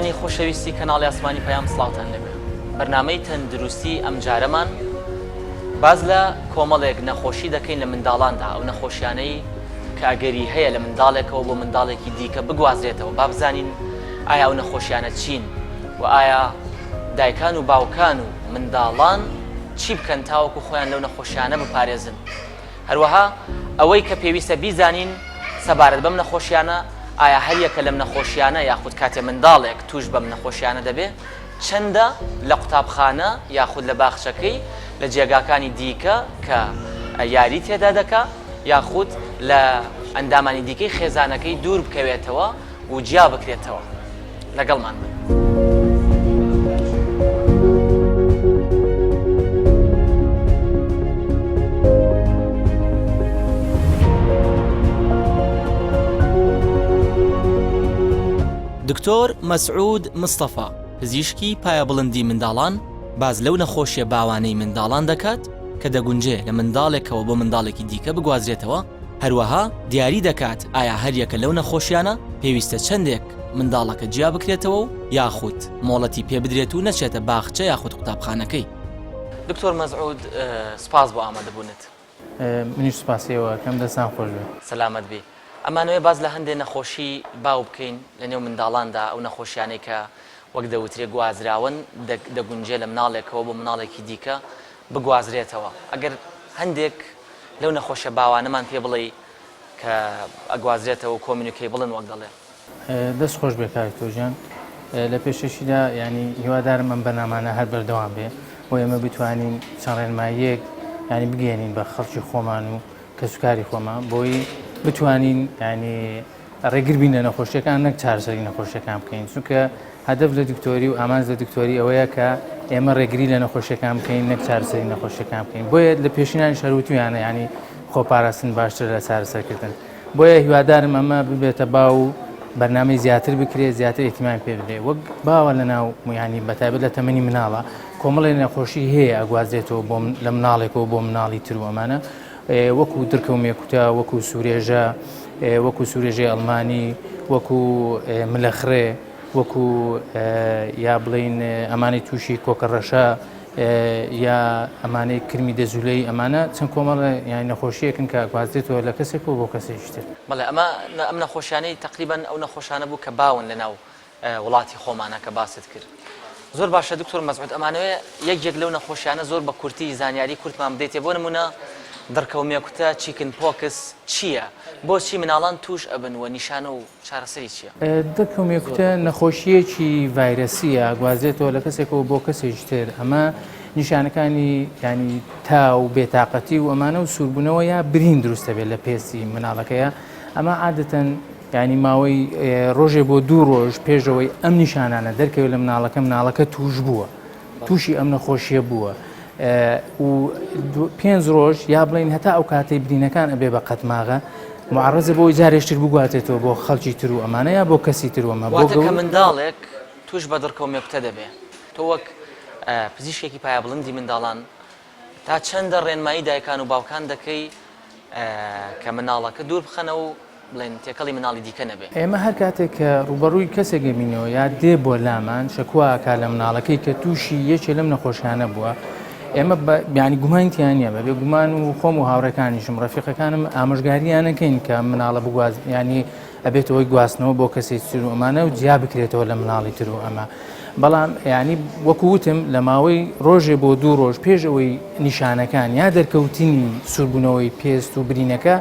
بینەرانی خۆشەویستی کەناڵی ئاسمانی پەیام سڵاوتان لێبێ. بەرنامەی تەندروستی ئەمجارەمان باس لە کۆمەڵێک نەخۆشی دەکەین لە منداڵاندا، ئەو نەخۆشیانەی کە ئەگەری هەیە لە منداڵێکەوە بۆ منداڵێکی دیکە بگوازرێتەوە. با بزانین ئایا ئەو نەخۆشیانە چین و ئایا دایکان و باوکان و منداڵان چی بکەن تاوەکو خۆیان لەو نەخۆشیانە بپارێزن. هەروەها ئەوەی کە پێویستە بیزانین سەبارەت بەم نەخۆشیانە، ئایا هەریەکە لەم نەخۆشیانە یاخود کاتێ منداڵێک تووش بەم نەخۆشیانە دەبێ چەندە لە قوتابخانە یاخود لە باخچەکەی لە جێگاکانی دیکە کە یاری تێدا دەکا یاخود لە ئەندامانی دیکەی خێزانەکەی دوور بکەوێتەوە و جیا بکرێتەوە. لەگەڵمان بن. دکتۆر مەسعود مستەفا، پزیشکی پایەبڵندی منداڵان، باس لەو نەخۆشیە باوانەی منداڵان دەکات کە دەگونجێ لە منداڵێکەوە بۆ منداڵێکی دیکە بگوازرێتەوە، هەروەها دیاری دەکات ئایا هەریەکە لەو نەخۆشیانە پێویستە چەندێک منداڵەکە جیا بکرێتەوە و یاخود مۆڵەتی پێ بدرێت و نەچێتە باخچە یاخود قوتابخانەکەی. دکتۆر مەسعود سوپاس بۆ ئامادەبوونت. منیش سوپاسی ئێوە ئەکەم دەستان خۆش بێ. سەلامەت بی. ئەمانەوێ باس لە هەندێ نەخۆشی باو بکەین لە نێو منداڵاندا ئەو نەخۆشیانەی کە وەک دەوترێ گوازراون دەگونجێ لە مناڵێکەوە بۆ مناڵێکی دیکە بگوازرێتەوە ئەگەر هەندێک لەو نەخۆشیە باوانەمان پێ بڵێی کە ئەگوازرێتەوە و communicable ن وەک دەڵێن. دەست خۆش بێ کاک دکتۆر گیان لە پێشەکیدا یانی هیوادارم ئەم بەرنامانە هەر بەردەوام بێ بۆ ئێمە بتوانین چەند ڕێنماییەک یانی بگەێنین بە خەڵکی خۆمان و کەسوکاری خۆمان بۆی بتوانین ینی ڕێگر بین لە نەخۆشیەکان نەک چارەسەری نەخۆشیەکان بکەین چونکە هەدەف لە دکتۆری و ئامانج لە دکتۆری ئەوەیە کە ئێمە ڕێگری لە نەخۆشیەکان بکەین نەک چارەسەری نەخۆشیەکان بکەین بۆیە لە پێشینانی شەروتویانە ینی خۆپاراستن باشتر لە چارەسەرکردن بۆیە هیوادارم ئەمە ببێتە باو و بەرنامەی زیاتر بکرێت زیاتر ئیهتیمامی پێ بدرێت وەک باوە لە ناو یانی بەتایبەت لە تەمەنی مناڵە کۆمەڵێ نەخۆشی هەیە ئەگوازرێتەوە بۆ لە مناڵێکەوە بۆ مناڵی تر و ئەمانە وەکو درکە و مێکوتە وەکو سوورێژە وەکو سوورێژەی ئەڵمانی وەکو ملەخڕێ وەکو یا بڵین ئەمانەی تووشی کۆکە ڕەشە یا ئەمانەی کرمی دەزولەی ئەمانە چەند کۆمەڵە یانی نەخۆشیەکن کە ئەگوازرێتەوە لە کەسێکەوە بۆ کەسێکی تر. بەڵێ ئەمە ئەم نەخۆشیانەی تەقریبەن ئەو نەخۆشانە بوو کە باون لە ناو وڵاتی خۆمانە کە باست کرد. زۆر باشە دکتۆر مەسعود ئەمانەوێ یەک یەک لەو نەخۆشیانە زۆر بە کورتی زانیاری کورتمان بدەیتێ بۆ نمونە دڕکە و مێکوتە chicken pox چییە؟ بۆچی مناڵان توش ئەبن و نیشانە و چارەسەری چییە؟ دڕکەومێکوتە نەخۆشییەکی ڤایرەسییە ئەگوازرێتەوە لە کەسێکەوە بۆ کەسێکی تر، ئەمە نیشانەکانی یانی تا و بێتاقەتی و ئەمانە و سووربوونەوە یا برین دروست دەبێت لە پێستی مناڵەکەیە، ئەمە عادەتەن یانی ماوەی ڕۆژێ بۆ دوو ڕۆژ پێشەوەی ئەم نیشانانە دەرکەوێت لە مناڵەکە مناڵەکە توش بووە. تووشی ئەم نەخۆشیە بووە و پێنج ڕۆژ یا بڵین هەتا ئەو کاتەی برینەکان ئەبێ بە قەتماغە معرەزە بۆی جارێشتر بگواتێتەوە بۆ خەڵکی تر و ئەمانە یا بۆ کەسی تر وەمە بۆ کە منداڵێک توش بە دڕکە و مێکوتە دەبێ تۆ وەک پزیشکێکی پایەبڵندی منداڵان تا چەندە ڕێنمایی دایکان و باوکان دەکەی کە مناڵەکە دوور بخەنە و بڵێن تێکەڵی مناڵی دیکە نەبێ. ئێمە هەر کاتێک کە ڕووبەڕووی کەسێک ئەبینەوە یا دێ بۆ لامان شەکوا ئەکا لە مناڵەکەی کە تووشی یەکێ لەم نەخۆشیانە بووە ئێمە بیانی گومانی تیا نییە بە بێ گومان و خۆم و هاوڕێکانیشم ڕەفیقەکانم ئامۆژگاریان نەکەین کە مناڵە بگواز ینی ئەبێت ئەوەی گواستنەوە بۆ کەسێکی تر و ئەمانە و جیا بکرێتەوە لە مناڵی تر و ئەمە بەڵام ینی وەکو وتم لە ماوەی ڕۆژێ بۆ دوو ڕۆژ پێش ئەوەی نیشانەکان یا دەرکەوتنی سووربوونەوەی پێست و برینەکە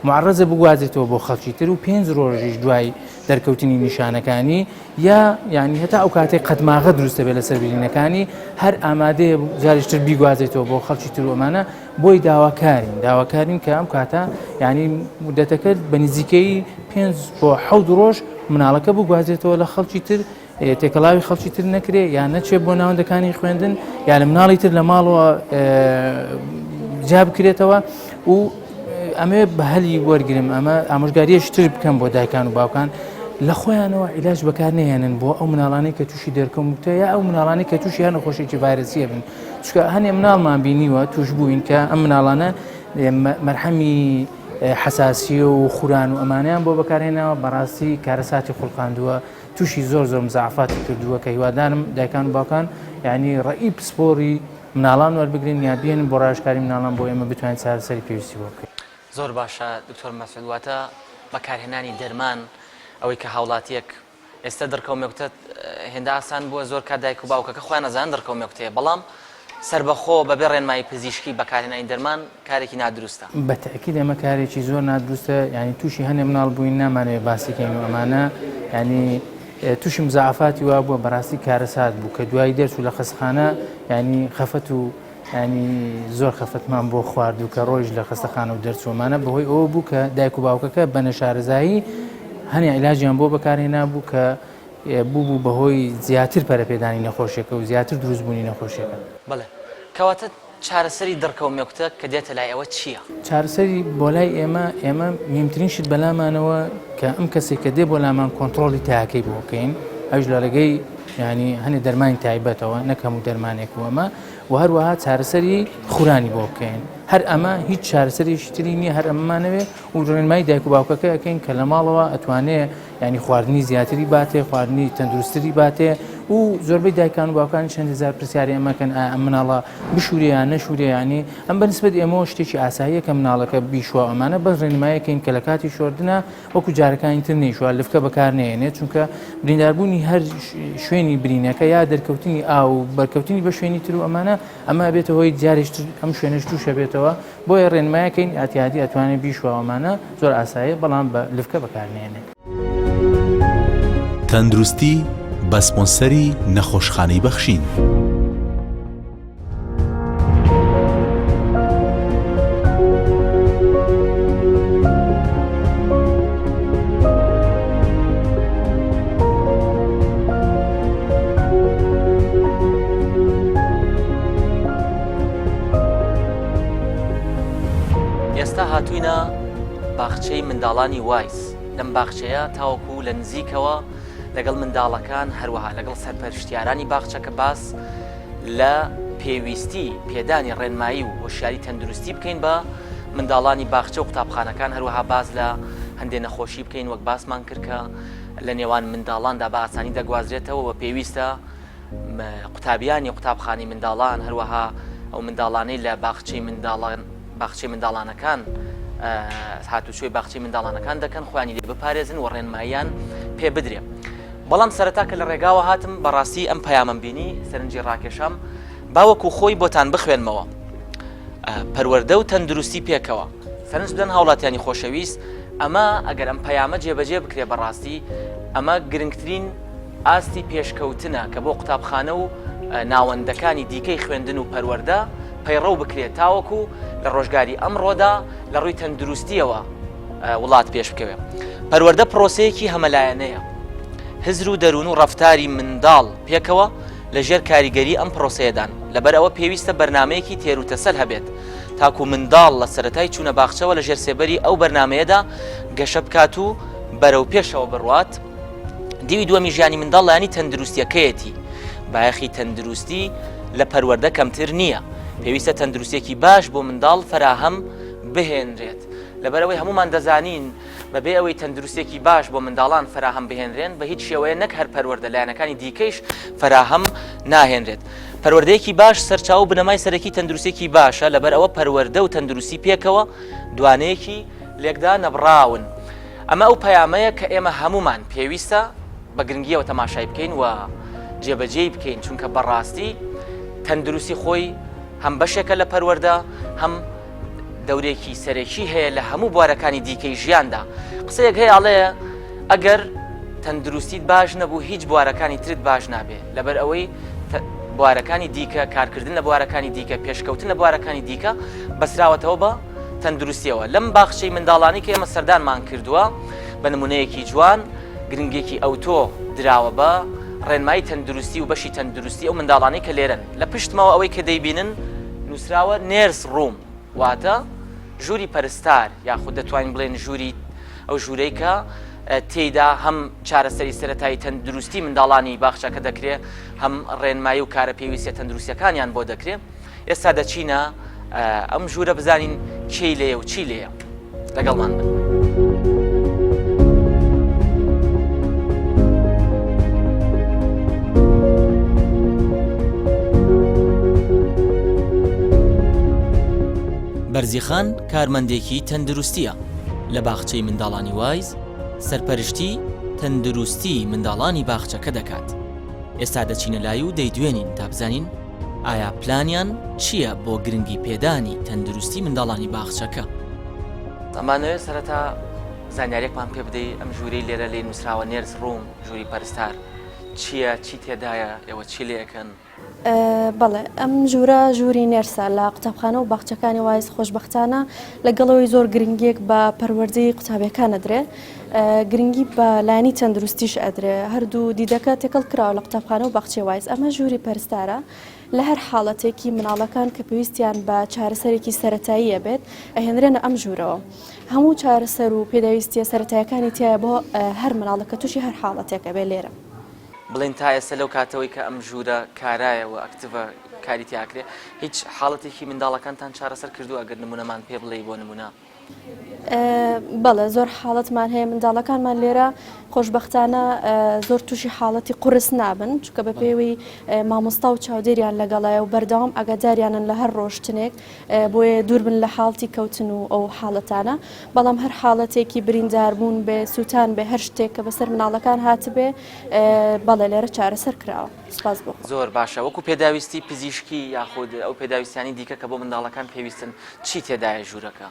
معرەزە بگوازێتەوە بۆ خەڵکی تر و پێنج ڕۆژیش دوای دەرکەوتنی نیشانەکانی یا یعنی هەتا ئەو کاتێک قەتماغە دروست دەبێت لەسەر برینەکانی هەر ئامادەیە جارێکی تر بیگوازێتەوە بۆ خەڵکی تر و ئەمانە بۆی داواکارین داواکارین کە ئەم کاتە یعنی مدەتەکە بە نزیکەی پێنج بۆ حەوت ڕۆژ مناڵەکە بگوازێتەوە لە خەڵکی تر تێکەڵاوی خەڵکی تر نەکرێ یا نەچێ بۆ ناوەندەکانی خوێندن یا لە مناڵی تر لە ماڵەوە جیا بکرێتەوە و ئەمێ بە هەلی وەرگرم ئەمە ئامۆژگاریەش تر بکەم بۆ دایکان و باوکان لە خۆیانەوە عیلاج بەکار نەهێنن بۆ ئەو مناڵانەی کە تووشی دەرکەوتە یا ئەو مناڵانی کە تووشی هەر نەخۆشیێکی ڤایرەسیە بن چونکە هەنێ مناڵمان بینیوە توش بووین کە ئەم مناڵانە مەرحەمی حەساسیە و خوران و ئەمانیان بۆ بەکارهێناوە بەڕاستی کارەساتی خوڵقاندووە. تووشی زۆر زۆر مزاعفاتی کردووە کە هیوادارم دایکان و باوکان یعنی ڕئی پسپۆری مناڵان وەربگرن یا بێنن بۆ ڕاوێژکاری مناڵان بۆ ئێمە بتوانین چارەسەری پێویستی بۆ بکەین. زۆر باشە دکتۆر مەسعود واتە بەکارهێنانی دەرمان ئەوەی کە هاوڵاتیەک ئێستا دڕکە و مێکوتە هێندە ئاسان بووە زۆر کات دایک و باوکەکە خۆیان ئەزانن دڕکە و مێکوتەیە بەڵام سەربەخۆ بەبێ ڕێنمایی پزیشکی بەکارهێنانی دەرمان کارێکی نادروستە. بە تەئکید ئەمە کارێکی زۆر نادروستە یانی تووشی هەنێ مناڵ بووین نامانەوێ باسی کەین و ئەمانە یانی تووشی مزاعفاتی وا بووە بەڕاستی کارەسات بوو کە دوایی دەرچوو لە خەستخانە یانی خەفەت و ینی زۆر خەفەتمان بۆ خوارد و کە ڕۆیش لە خەستەخانە و دەرچوومانە بەهۆی ئەوە بوو کە دایک و باوکەکە بە نەشارەزایی هەنێ عیلاجیان بۆ بەکارهێنا بوو کە بوو بوو بەهۆی زیاتر پەرەپێدانی نەخۆشیەکە و زیاتر دروستبوونی نەخۆشیەکە. بەڵێ کەواتە چارەسەری دڕکە و مێکوتە کە دێتە لای ئێوە چییە؟ چارەسەری بۆ لای ئێمە، ئێمە مهمترین شت بەلامانەوە کە ئەم کەسێک کە دێ بۆ لامان کۆنتڕۆڵی تاکەی بۆ بکەین ئەوش لە ڕێگەی ینی هەنێ دەرمانی تایبەتەوە نەک هەموو دەرمانێک و ئەمە و هەروەها چارەسەری خورانی بۆ بکەین هەر ئەمە هیچ چارەسەرێکی تری نییە هەر ئەمەمانەوێ و ڕێنمای دایک و باوکەکە ئەەکەین کە لە ماڵەوە ئەتوانێ یانی خواردنی زیاتری باتێ خواردنی تەندروستتری باتێ و زۆربەی دایکان و باوکانی چەند هزار پرسیاری ئەمەکەن ئایا ئەم مناڵە بشورێ یان نەشورێ ینی ئەم بەنسبەت ئێمەوە شتێکی ئاساییە کە مناڵەکە بیشوا ئەمانە بەس ڕێنمایەکەین کە لە کاتی شۆردنە وەکو جارەکانی تر نەیشوا لفکە بەکار نێنێت چونکە برینداربوونی هەر شوێنی برینەکە یا دەرکەوتنی ئاو و بەرکەوتنی بە شوێنی تر و ئەمانە ئەمە بێتە هۆی جارێکتر ئەم شوێنەش تووشە بێتەوە بۆیە ڕێنمایەکەین ئەتیادی ئەتوانێت بیشوا ئەمانە زۆر ئاساییە بەڵام بە لفکە بەکارنێنێ. تەندروستی بە سپۆنسەری نەخۆشخانەی بەخشین. ئێستا هاتووینە باخچەی منداڵانی وایس لەم باخچەیە تاوەکو لە نزیکەوە لەگەڵ منداڵەکان هەروەها لەگەڵ سەرپەرشتیارانی باخچەکە باس لە پێویستی پێدانی ڕێنمایی و هۆشیاری تەندروستی بکەین بە منداڵانی باخچە و قوتابخانەکان هەروەها باس لە هەندێک نەخۆشی بکەین وەک باسمان کرد کە لە نێوان منداڵاندا بە ئاسانی دەگوازرێتەوە و پێویستە قوتابیانی قوتابخانەی منداڵان هەروەها ئەو منداڵانەی لە باخچەی منداڵان باخچەی منداڵانەکان هاتوچۆی باخچەی منداڵانەکان دەکەن خۆیانی لێ بپارێزن و ڕێنماییان پێ بدرێ. بەڵام سەرەتا کە لە ڕێگاوە هاتم بەڕاستی ئەم پەیامەم بینی سەرنجی ڕاکێشام باوەکو خۆی بۆتان بخوێنمەوە پەروەردە و تەندروستی پێکەوە سەرنج بدەن هاوڵاتیانی خۆشەویست ئەمە ئەگەر ئەم پەیامە جێبەجێ بکرێ بەڕاستی ئەمە گرنگترین ئاستی پێشکەوتنە کە بۆ قوتابخانە و ناوەندەکانی دیکەی خوێندن و پەروەردە پەیڕەو بکرێت تاوەکو لە ڕۆژگاری ئەمڕۆدا لە ڕووی تەندروستیەوە وڵات پێش بکەوێت. پەروەردە پرۆسەیەکی هەمەلایەنەیە. هزر و دەروون و ڕەفتاری منداڵ پێکەوە لە ژێر کاریگەری ئەم پرۆسەیەدان، لەبەر ئەوە پێویستە بەرنامەیەکی تێروتەسەل هەبێت تاکو منداڵ لە سەرەتای چوونە باخچەوە لە ژێر سێبەری ئەو بەرنامەیەدا گەشە بکات و بەرەو پێشەوە بڕوات. دیوی دووەمی ژیانی منداڵ لایەنی تەندروستیەکەیەتی، بایەخی تەندروستی لە پەروەردە کەمتر نییە، پێویستە تەندروستیەکی باش بۆ منداڵ فەراهەم بهێنرێت، لەبەرئەوەی هەموومان دەزانین بەبێ ئەوەی تەندروستیەکی باش بۆ منداڵان فەراهەم بهێنرێن بە هیچ شێوەیە نەک هەر پەروەردە لایەنەکانی دیکەیش فەراهەم ناهێنرێت. پەروەردەیەکی باش سەرچاوە و بنەمای سەرەکی تەندروستیەکی باشە، لەبەرئەوە پەروەردە و تەندروستی پێکەوە دوانەیەکی لێکدا نەبڕاون. ئەمە ئەو پەیامەیە کە ئێمە هەموومان پێویستە بە گرنگیەوە تەماشای بکەین و جێبەجێی بکەین چونکە بەڕاستی تەندروستی خۆی هەم بەشێکە لە پەروەردە هەم دەورێکی سەرەکی هەیە لە هەموو بوارەکانی دیکەی ژیاندا قسەیەک هەیە ئەڵێ ئەگەر تەندروستیت باش نەبوو هیچ بوارەکانی ترت باش نابێ لەبەر ئەوەی بوارەکانی دیکە کارکردن لە بوارەکانی دیکە پێشکەوتن لە بوارەکانی دیکە بەسراوەتەوە بە تەندروستیەوە لەم باخچەی منداڵانی کە ئێمە سەردانمان کردووە بە نمونەیەکی جوان گرنگێکی ئەوتۆ دراوە بە ڕێنمایی تەندروستی و بەشی تەندروستی ئەو منداڵانەی کە لێرەن لە پشتمەوە ئەوەی کە دەیبینن نووسراوە nurse room واتە ژووری پەرستار یاخود دەتوانین بڵێن ژووری ئەو ژوورەی کە تێیدا هەم چارەسەری سەتایی تەندروستی منداڵانی باخچەکە دەکرێت هەم ڕێنمایی و کارە پێویستە تەندروستیەکانیان بۆ دەکرێت ئێستا دەچینە ئەم ژوورە بزانین کێی لێیە و چی لێیە لەگەڵمان بن. بەرزیخان کارمەندێکی تەندروستییە لە باخچەی منداڵانی وایز، سەرپەرشتی تەندروستی منداڵانی باخچەکە دەکات. ئێستا دەچینە لای و دەیدوێنین تا بزانین ئایا پلانیان چییە بۆ گرنگی پێدانی تەندروستی منداڵانی باخچەکە. ئەمانەوێت سەرەتا زانیاریەکمان پێ بدەی ئەم ژوورەی لێرە لێی نووسراوە nurse room ژووری پەرستار چییە چی تێدایە ئێوە چی لێ ئەکەن؟ بەڵێ ئەم ژوورە ژووری nurse ە لە قوتابخانە و باخچەکانی وایز خۆشبەختانە لەگەڵەوەی زۆر گرنگیەک بە پەروەردەی قوتابیەکان ئەدرێ گرنگی بە لایەنی تەندروستیش ئەدرێ هەردوو دیدەکە تێکەڵ کراوە لە قوتابخانە و باخچەی وایز ئەمە ژووری پەرستارە لە هەر حاڵەتێکی مناڵەکان کە پێویستیان بە چارەسەرێکی سەتایی ئەبێت ئەهێنرێنە ئەم ژوورەوە هەموو چارەسەر و پێداویستیە سەتایەکانی تایە بۆ هەر مناڵەکە تووشی هەر حاڵەتێک ئەبێ لێرە. بڵێن تا ئێستا لەو کاتەوەی کە ئەم ژوورە کارایە و active ە کاری تیا ئەکرێ هیچ حاڵەتێکی منداڵەکانتان چارەسەر کردووە ئەگەر نمونەمان پێ بڵێی بۆ نمونە؟ بەڵێ زۆر حاڵەتمان هەیە منداڵەکانمان لێرە خۆشبەختانە زۆر تووشی حاڵەتی قورس نابن چونکە بە پێوی مامۆستا و چاودێریان لەگەڵایە و بەردەوام ئاگاداریانن لە هەر ڕۆشتنێک بۆیە دوور بن لە حاڵتی کەوتن و ئەو حاڵەتانە، بەڵام هەر حاڵەتێکی برینداربوون بێ، سووتان بێ، هەر شتێک کە بەسەر مناڵەکان هاتبێ، بەڵێ لێرە چارەسەر کراوە. سوپاس بۆ خوا. زۆر باشە وەکو پێداویستی پزیشکی یاخود ئەو پێداویستیانی دیکە کە بۆ منداڵەکان پێویستن چی تێدایە ژوورەکە؟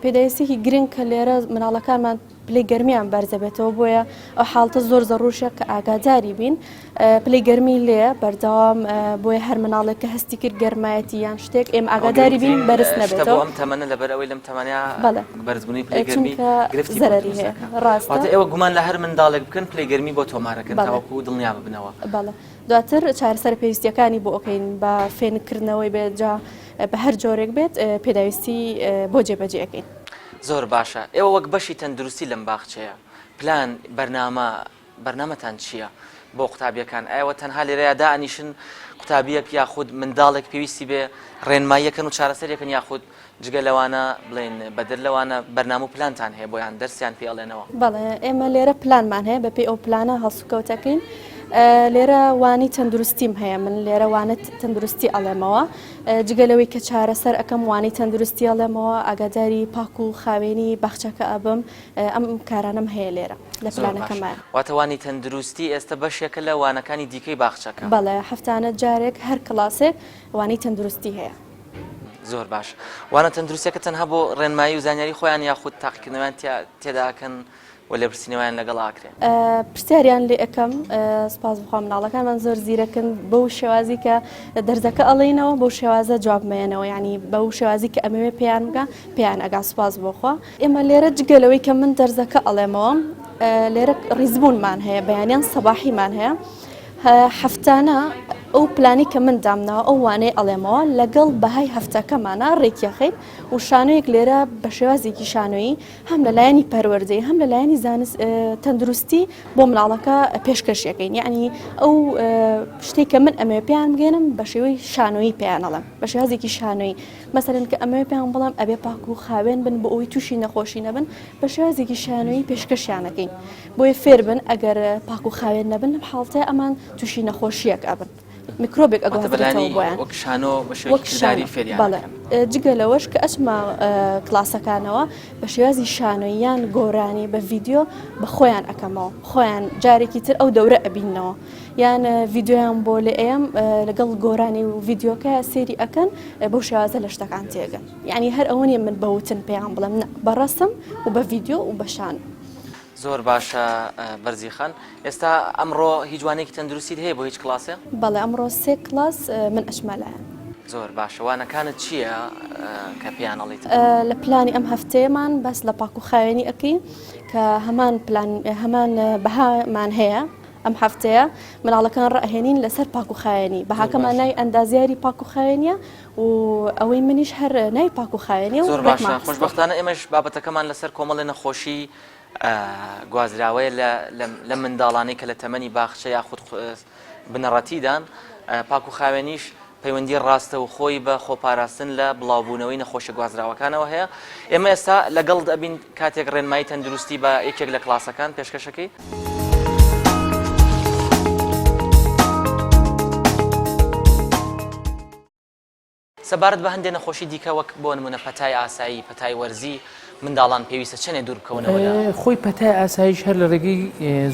پێداویستیەکی گرنگ کە لێرە مناڵەکانمان پلەی گەرمیان بەرزەبێتەوە بۆیە ئەو حاڵتە زۆر زەڕوشە کە ئاگاداری بین پلەی گەرمی لێ بەردەوام بۆیە هەر مناڵێک کە هەستی کرد گەرمایەتی یان شتێک ئێمە ئاگاداری بین بەرز نەبێتەوە ئەم تەمەنە لەبەر ئەوەی لەم تەمەنە بەرزبوونی پلەی گەرمی گرفتی زەرەری هەیە ڕاستە ئێوە گومان لە هەر منداڵێک بکەن پلەی گەرمی بۆ تۆمارەکەن تاوەکو دڵنیا ببنەوە بەڵێ دواتر چارەسەرە پێویستیەکانی بۆ ئەکەین بە فێنککردنەوەی بێت جا بە هەر جۆرێک بێت پێداویستی بۆ جێبەجێ ئەکەین. زۆر باشە ئێوە وەک بەشی تەندروستی لەم باخچەیە پلان بەرنامە بەرنامەتان چییە بۆ قوتابیەکان ئێوە تەنها لێرەیا دائەنیشن قوتابیەک یاخود منداڵێک پێویستی بێ ڕێنماییەکەن و چارەسەریەکەن یاخود جگە لەوانە بڵێن بەدەر لەوانە بەرنامە و پلانتان هەیە بۆیان دەرسیان پێ ئەڵێنەوە؟ بەڵێ ئێمە لێرە پلانمان هەیە بەپێی ئەو پلانە هەڵسوکەوتەکەین لێرە وانەی تەندروستیم هەیە من لێرە وانە تەندروستی ئەڵێمەوە جگە لەوەی کە چارەسەر ئەەکەم وانەی تەندروستی ئەڵێمەوە ئاگاداری پاک و خاوێنی باخچەکە ئەبم ئەم کارانەم هەیە لێرە لە پلانەکەمایە. واتە وانەی تەندروستی ئێستە بەشێکە لە وانەکانی دیکەی باخچەکە؟ بەڵێ هەفتانە جارێک هەر کڵاسێک وانەی تەندروستی هەیە. زۆر باش وانە تەندروستیەکە تەنها بۆ ڕێنمایی و زانیاری خۆیان یاخود تاقیکردنەوەیان تێدا ئەکەن و لێپرسینەوەیان لەگەڵ ئاکرێ؟ پرسیاریان لێ ئەکەم سپاس بخوا مناڵەکانمان زۆر زیرەکن بەو شێوازی کە دەرزەکە ئەڵێنەوە بەو شێوازە جواب مەیەنەوە ینی بەو شێوازی کە ئەمەوێ پێیان بگا پێیان ئەگا سپاس بۆخوا ئێمە لێرە جگە لەوەی کە من دەرزەکە ئەڵێمەوە لێرە ڕیزبوونمان هەیە بەیانیان سەباحیمان هەیە هەفتانە ئەو پلانی کە من دامناوە ئەو وانەی ئەڵێمەوە لەگەڵ بەهای هەفتەکەمانە ڕێکیەخەین و شانۆیەک لێرە بە شێوازێکی شانۆیی هەم لە لایەنی پەروەردەی هەم لە لایەنی زانست تەندروستی بۆ مناڵەکە پێشکەشیەکەین یعنی ئەو شتێک کە من ئەمەوێ پێیان بگەێنم بە شێوەی شانۆیی پێیان ئەڵێم بە شێوازێکی شانۆیی مەسەلەن کە ئەمەوێ پێیان بڵێم ئەبێ پاک و خاوێن بن بۆ ئەوەی تووشی نەخۆشی نەبن بە شێوازێکی شانۆیی پێشکەشیانەکەین بۆیە فێر بن ئەگەر پاک و خاوێن نەبن لەم حاڵتەیە ئەمان تووشی نەخۆشیەک ئەبن میکرۆبێک ئەگوازرێتەوە بۆیان وەک شانۆ بە شێوەی کرداری فێریان بەڵێ جگە لەوەش کە ئەچمە کلاسەکانەوە بە شێوازی شانۆیی یان گۆرانی بە ڤیدیۆ بە خۆیان ئەکەمەوە خۆیان جارێکی تر ئەو دەورە ئەبیننەوە یان ڤیدیۆیان بۆ لێ ئەیەم لەگەڵ گۆرانی و ڤیدیۆکە سێری ئەکەن بەو شێوازە لە شتەکان تێگەن یعنی هەر ئەوە نیە من بە وتن پێیان بڵێم نا بە ڕەسم و بە ڤیدیۆ و بە شانۆ. زۆر باشە بەرزی خان ئێستا ئەمڕۆ هیچ وانەیەکی تەندروستیت هەیە بۆ هیچ کڵاسێ؟ بەڵێ ئەمڕۆ سێ کڵاس من ئەچمە لایان. زۆر باشە وانەکانت چییە کە پێیان ئەڵێیت؟ لە پلانی ئەم هەفتەیەمان باس لە پاک و خاوێنی ئەکەین کە هەمان پلان هەمان بەهامان هەیە ئەم هەفتەیە مناڵەکان ڕائەهێنین لەسەر پاک و خاوێنی بەهاکەمان ناوی ئەندازیاری پاک و خاوێنیە و ئەوەی منیش هەر ناوی پاک و خاوێنیە و زۆر باشە خۆشبەختانە ئێمەش بابەتەکەمان لەسەر کۆمەڵێ نەخۆشی گوازراوەیە لە منداڵانەی کە لە تەمەنی باخچە یاخود بنەڕەتیدان پاک و خاوێنیش پەیوەندی ڕاستەوخۆی بە خۆپاراستن لە بڵاوبوونەوەی نەخۆشیە گوازراوەکانەوە هەیە ئێمە ئێستا لەگەڵت ئەبین کاتێک ڕێنمایی تەندروستی بە یەکێک لە کڵاسەکان پێشکەشەکەی. سەبارەت بە هەندێ نەخۆشی دیکە وەک بۆ نموونە پەتای ئاسایی، پەتای وەرزی، منداڵان پێویستە چەنێ دوور بکەونەوە لە. خۆی پەتای ئاساییش هەر لە ڕێگەی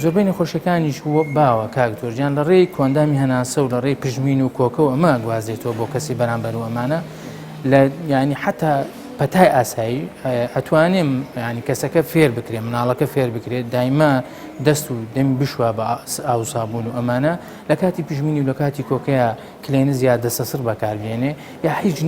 زۆربەی نەخۆشیەکانیش باوە کاک دکتۆر گیان لە ڕێی کۆئەندامی هەناسە و لە ڕێی پژمین و کۆکە و ئەمە ئەگوازێتەوە بۆ کەسی بەرامبەر و ئەمانە لە یانی حتا پەتای ئاسایی ئەتوانێ ینی کەسەکە فێر بکرێ مناڵەکە فێر بکرێت دایما دەست و دەمی بشوا بە ئاو سابوون و ئەمانە لە کاتی پژمینی و لە کاتی کۆکەیە cleanse یا دەسەسڕ بەکاربێنێ یا هیچ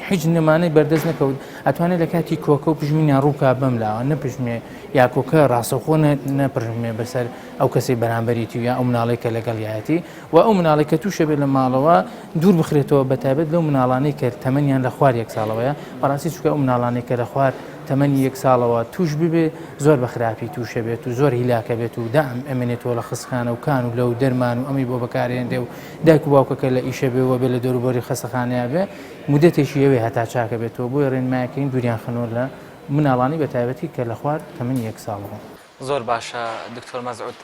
هیچ نمانەی بەردەست نەکەوت ئەتوانێت لە کاتی کۆکە و پژمینیان ڕووکا بەم لاوە نەپژمێ یا کۆکە ڕاستەوخۆ نەپرژمێ بەسەر ئەو کەسەی بەرامبەریتی و یا ئەو مناڵێک کە لەگەڵیایەتی و ئەو مناڵێک کە تووشە بێت لە ماڵەوە دوور بخرێتەوە بە تایبەت لەو مناڵانەی کە تەمەنیان لە خوار یەک ساڵەوەیە بەڕاستی چونکە ئەو مناڵانەی کە لە خوار تەمەنی یەک ساڵەوە توش ببێ زۆر بە خراپی توشە بێت و زۆر هیلاکە بێت و دام ئەمێنێتەوە لە خەستخانە و کان و لەو دەرمان و ئەمی بۆ بەکارێنرێ و دایک و باوکەکە لە ئیشە بێ وە بێ لە دەوروبەری خەستەخانەیا بێ مودەتێکی ئەوێ هەتا چاکە بێتەوە بۆیە ڕێنمایەکەین دووریان خەنەوە لە مناڵانی بە تایبەتی کە لە خوار تەمەنی یەک ساڵەوە. زۆر باشە دکتۆر مەسعود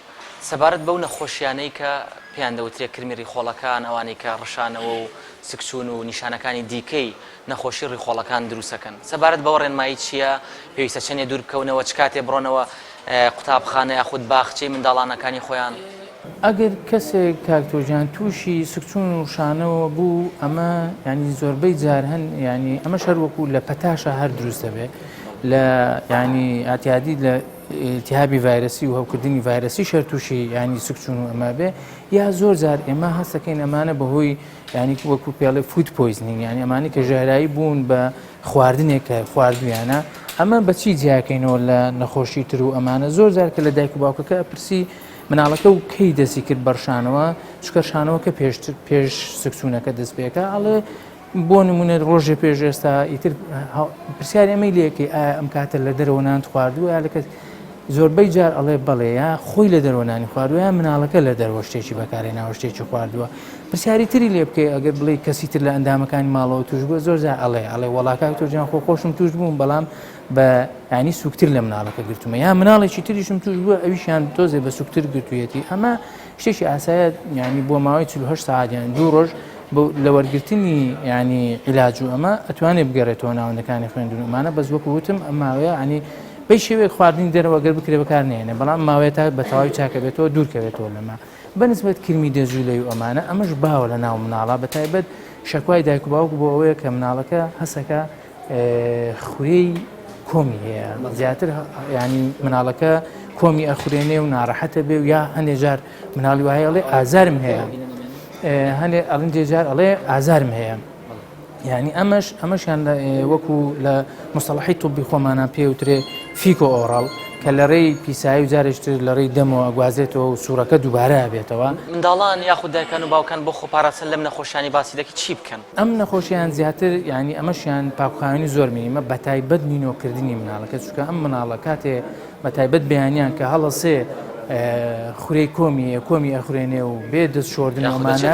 سەبارەت بەو نەخۆشیانەی کە پێیان دەوترێ کرمی ڕیخۆڵەکان ئەوانەی کە ڕشانەوە و سکچوون و نیشانەکانی دیکەی نەخۆشی ڕیخۆڵەکان دروستەکەن سەبارەت بەوە ڕێنمایی چییە پێویستە چەندێ دوور بکەونەوە چ کاتێ بڕۆنەوە قوتابخانە یاخود باخچەی منداڵانەکانی خۆیان؟ ئەگەر کەسێک کاک تۆجان تووشی سکچوون و ڕشانەوە بوو ئەمە ینی زۆربەی جار هەن ینی ئەمەش هەر وەکو لە پەتاشە هەر دروست دەبێت لە ینی ئاتیادی لە التهابی ڤایرەسی و هەوکردنی ڤایرەسی شەر تووشی ینی سکچوون و ئەمە بێ یا زۆر جار ئێمە هەستەکەین ئەمانە بەهۆی ینی وەکو پێڵێ food poisoning ینی ئەمانی کە ژەهرایی بوون بە خواردنێک کە خواردویانە ئەمە بەچی جیاکەینەوە لە نەخۆشی تر و ئەمانە زۆر جار کە لە دایک و باوکەکە پرسی مناڵەکە و کەی دەستی کرد بەڕشانەوە چکە شانەوەکە پێشتر پێش سکچوونەکە دەست پێکە ئەڵێ بۆ نمونە ڕۆژێ پێش ئێستا ئیتر پرسیاری ئەمەی لەکەی ئایا ئەم کاتە لە دەرەوە نان خواردووە یا لە کەس زۆربەی جار ئەڵێ بەڵێ یا خۆی لە دەرەوە نانی خواردووە یا مناڵەکە لە دەرەوە شتێکی بەکارێناوە شتێکی خواردووە پرسیاری تری لێ بکەی ئەگەر بڵێ کەسی تر لە ئەندامەکانی ماڵەوە توش بووە زۆر جار ئەڵێ ئەڵێ وەڵا کاک تۆ جان خۆ خۆشم توش بووم بەڵام بە ینی سوکتر لە مناڵەکە گرتومە یا مناڵێکی تریشم توش بووە ئەویشیان تۆزێ بە سوکتر گرتوویەتی ئەمە شتێکی ئاسایە ینی بۆ ماوەی 48 سەعات یان دوو ڕۆژ لە وەرگرتنی ینی عیلاج و ئەمە ئەتوانێ بگەڕێتەوە ناوەندەکانی خوێندن و ئەمانە بەس وەکو وتم ئەم ماوەیە ینی بەی شێوەیەک خواردنی دەرەوە گەر بکرێ بەکار نێنێ بەڵام ماوەیە تا بە تەواوی چاکە بێتەوە دوور کەوێتەوە لەمە بەنسبەت کرمی دەزوولەی و ئەمانە ئەمەش باوە لە ناو مناڵا بە تایبەت شەکوای دایک و باوک بۆ ئەوەیە کە مناڵەکە هەسەکە خورێی کۆمی هەیە زیاتر ینی مناڵەکە کۆمی ئەخورێنێ و ناڕەحەتە بێ و یا هەندێ جار مناڵی وایە ئەڵێ ئازارم هەیە هەندێ ئەڵندێ جار ئەڵێ ئازارم هەیە یعنی ئەمەش ئەمەشیان وەکو لە مستەڵحی طبی خۆمانە پێوترێ feco oral کە لە ڕێی پیسایی و جارێکتر لە ڕێی دەمەوە ئەگوازێتەوە و سوورەکە دووبارە بێتەوە. منداڵان یاخود دایکان و باوکان بۆ خۆپاراستن لەم نەخۆشیانەی باسی دەکەی چی بکەن؟ ئەم نەخۆشیان زیاتر یانی ئەمەشیان پاکوخاوێنی زۆر مهیمە بەتایبەت نینۆکردنی مناڵەکە چونکە ئەم مناڵە کاتێ بەتایبەت بەیانیان کە هەڵەسێ خورەی کۆمی هەیە کۆمی ئەخورێنێ و بێ دەست شۆردن ئەمانە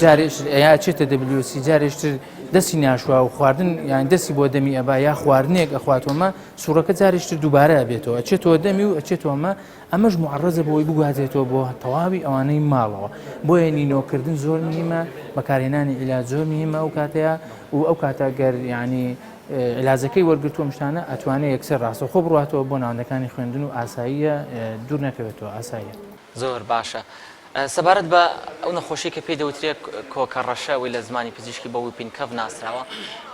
جارێش یا چێتە دەبلوسی جارێشتر دەستی ناشوا و خواردن یان دەستی بۆ دەمی ئەبا یا خواردنێک ئەخواتەوەمە سوڕەکە جارێشتر دووبارە ئەبێتەوە ئەچێتەوە دەمی و ئەچێتەوەمە ئەمەش معڕەزە بۆی بگوازێتەوە بۆ تەواوی ئەوانەی ماڵەوە بۆیە نینۆکردن زۆر مهمە بەکارهێنانی عیلاج زۆر مهمە ئەو کاتەیە و ئەو کاتە گەر یعنی عیلاجەکەی وەرگرتووە ئەم شتانە ئەتوانێ یەکسەر ڕاستەوخۆ بڕواتەوە بۆ ناوەندەکانی خوێندن و ئاساییە دوور نەکەوێتەوە ئاساییە. زۆر باشە سەبارەت بە ئەو نەخۆشیەی کە پێی دەوترێت کۆکە ڕەشە ئەوەی لە زمانی پزیشکی بە whooping cough ناسراوە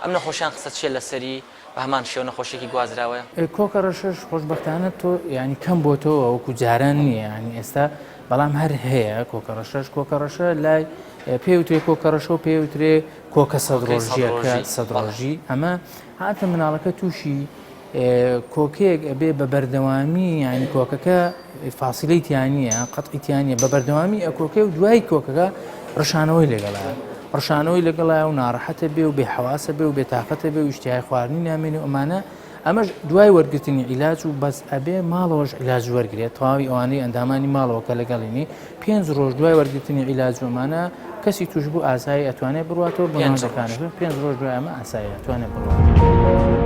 ئەم نەخۆشیان قسە چیە لەسەری بە هەمان شێوە نەخۆشیەکی گوازراوەیە؟ کۆکە ڕەشەش خۆشبەختانە تۆ یانی کەم بۆتەوە وەکو جاران نییە یانی ئێستا بەڵام هەر هەیە کۆکە ڕەشەش کۆکە ڕەشە لای پێوترێ کۆکە ڕەشە و پێوترێ کۆکە سەد ڕۆژیەکە سەد ڕۆژی ئەمە هاتە مناڵەکە تووشی کۆکەیەک ئەبێ بە بەردەوامی یعنی کۆکەکە فاسیلەی تیانە قەتعی تیانە بە بەردەوامی ئەکۆکە و دوای کۆکەکە ڕشانەوەی لەگەڵە ڕشانەوەی لەگەڵای و ناڕەحەتە بێ و بێ حواسە بێ و بێتاقەتە بێ و ئیشتیای خواردنی نامێنێ و ئەمانە ئەمەش دوای وەرگرتنی عیلاج و بەس ئەبێ ماڵەوەش عیلاج وەرگێت تەواوی ئەوانەی ئەندامانی ماڵەوە کە لەگەڵینی پێنج ڕۆژ دوای وەرگرتنی عیلاج و ئەمانە کەسی توشبوو ئاسایی ئەتوانێت بڕاتەوە بۆ ناوەندەکانی پێنج ڕۆژ دوای ئەمە ئاسایی ئەتوانێت بڕات.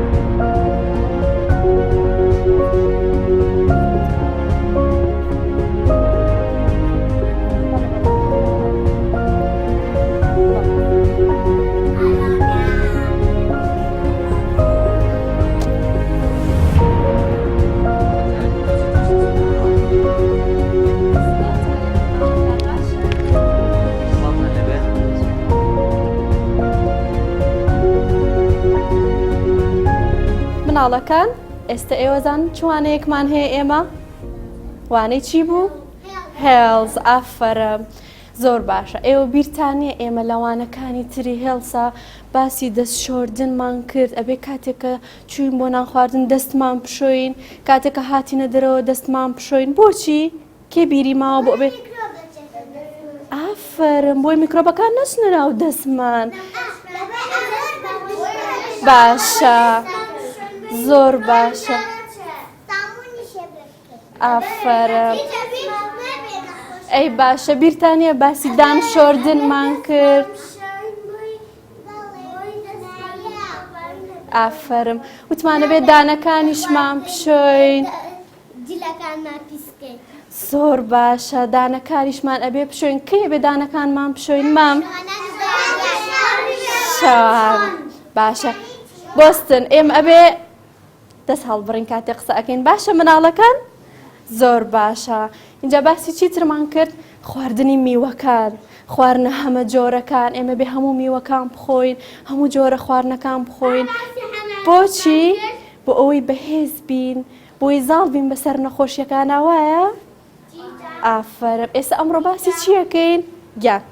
مناڵەکان ئێستا ئێوە زان چ وانەیەکمان هەیە ئێمە؟ وانەی چی بوو؟ health ئافەرم زۆر باشە ئێوە بیرتان نییە ئێمە لە وانەکانی تری health ا باسی دەست شۆردنمان کرد ئەبێ کاتێک کە چوین بۆ نان خواردن دەستمان بشۆین کاتێک کە هاتینە دەرەوە دەستمان بشۆین بۆچی کێ بیری ماوە بۆ ئەبێ ئافەرم بۆی میکرۆبەکان نەچنە ناو دەستمان باشە زۆر باشە ئافەرم ئەی باشە بیرتان نییە باسی دان شۆردنمان کرد ئافەرم وتمانە بێت دانەکانیشمان بشۆین زۆر باشە دانەکاریشمان ئەبێ بشۆین کەی ئەبێ دانەکانمان بشۆین مام شەوان باشە بۆستن ئێمە ئەبێ دەست هەڵبڕین کاتێ قسە ئەکەین باشە مناڵەکان زۆر باشە اینجا باسی چی ترمان کرد خواردنی میوەکان خواردنە هەمە جۆرەکان ئێمە بێ هەموو میوەکان بخۆین هەموو جۆرە خواردنەکان بخۆین بۆچی بۆ ئەوەی بەهێز بین بۆی زاڵ بین بەسەر نەخۆشیەکانا وایە؟ ئافەرم ئێستا ئەمڕۆ باسی چیەکەین گیان؟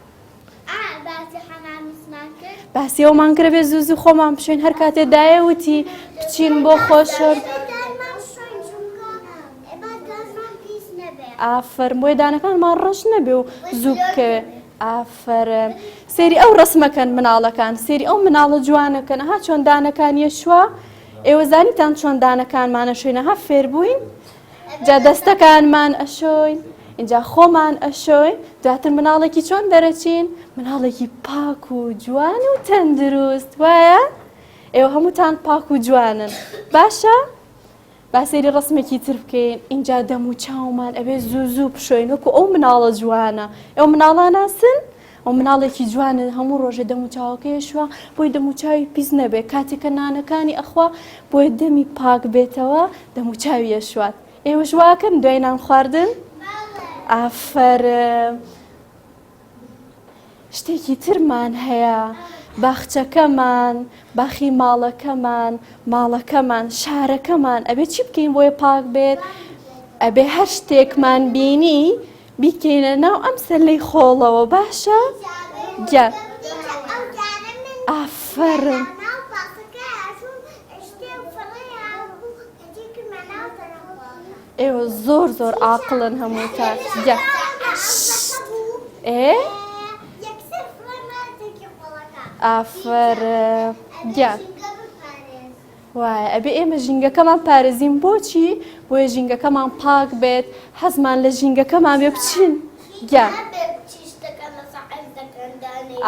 باسی ئەومان کرد بێ زوو زوو خۆمان بشوین هەر کاتێ دایە وتی بچین بۆ خۆشۆر ئافەرم بۆیە دانەکانمان ڕەش نەبێ و زوو بکەوێ ئافەرم سێری ئەو ڕسمەکەن مناڵەکان سێری ئەو مناڵە جوانەکەن ها چۆن دانەکان یەشوە ئێوە زانیتان چۆن دانەکانمان ئەشۆین ئەها فێربووین جا دەستەکانمان ئەشۆین اینجا خۆمان ئەشۆین دواتر مناڵێکی چۆن دەرەچین مناڵێکی پاک و جوان و تەندروست وایە ئێوە هەمووتان پاک و جوانن باشە با سەیری ڕەسمێکی تر بکەین ئینجا دەم و چاومان ئەبێ زوو زوو بشۆین وەکو ئەو مناڵە جوانە ئەو مناڵە ناسن ئەو مناڵێکی جوانە هەموو ڕۆژێ دەم و چاوەکەی شوە بۆی دەم و چاوی پیس نەبێ کاتێکە نانەکانی ئەخوا بۆیە دەمی پاک بێتەوە دەم و چاوی ئەشوات ئێوەش واکەن دوای نان خواردن ئافەرم شتێکی ترمان هەیە باخچەکەمان باخی ماڵەکەمان ماڵەکەمان شارەکەمان ئەبێ چی بکەین بۆیە پاک بێت ئەبێ هەر شتێکمان بینی بیکەینە ناو ئەم سەلەی خۆڵەوە باشە گیان ئافەرم ئێوە زۆر زۆر عاقڵن هەمووتان گیان ئێ ئافەرم گیان وایە ئەبێ ئێمە ژینگەکەمان پارێزین بۆچی بۆیە ژینگەکەمان پاک بێت حەزمان لە ژینگەکەمان بێ بچین گیان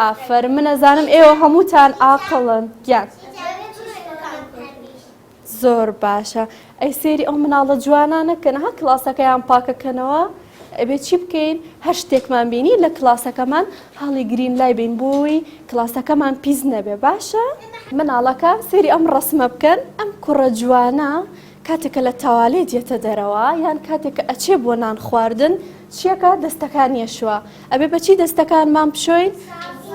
ئافەرم من ئەزانم ئێوە هەمووتان عاقڵن گیان زۆر باشە ئەی سێری ئەو مناڵە جوانانە کەن ها کلاسەکەیان پاکەکەنەوە ئەبێ چی بکەین هەر شتێکمان بینی لە کلاسەکەمان هەڵی گرین لای بین بۆی کلاسەکەمان پیس نەبێ باشە مناڵەکان سێری ئەم ڕسمە بکەن ئەم کوڕە جوانە کاتێک کە لە تەوالێت یەتە دەرەوە یان کاتێک کە ئەچێ بۆ نان خواردن چیەکە دەستەکان یەشوە ئەبێ بەچی دەستەکانمان بشۆین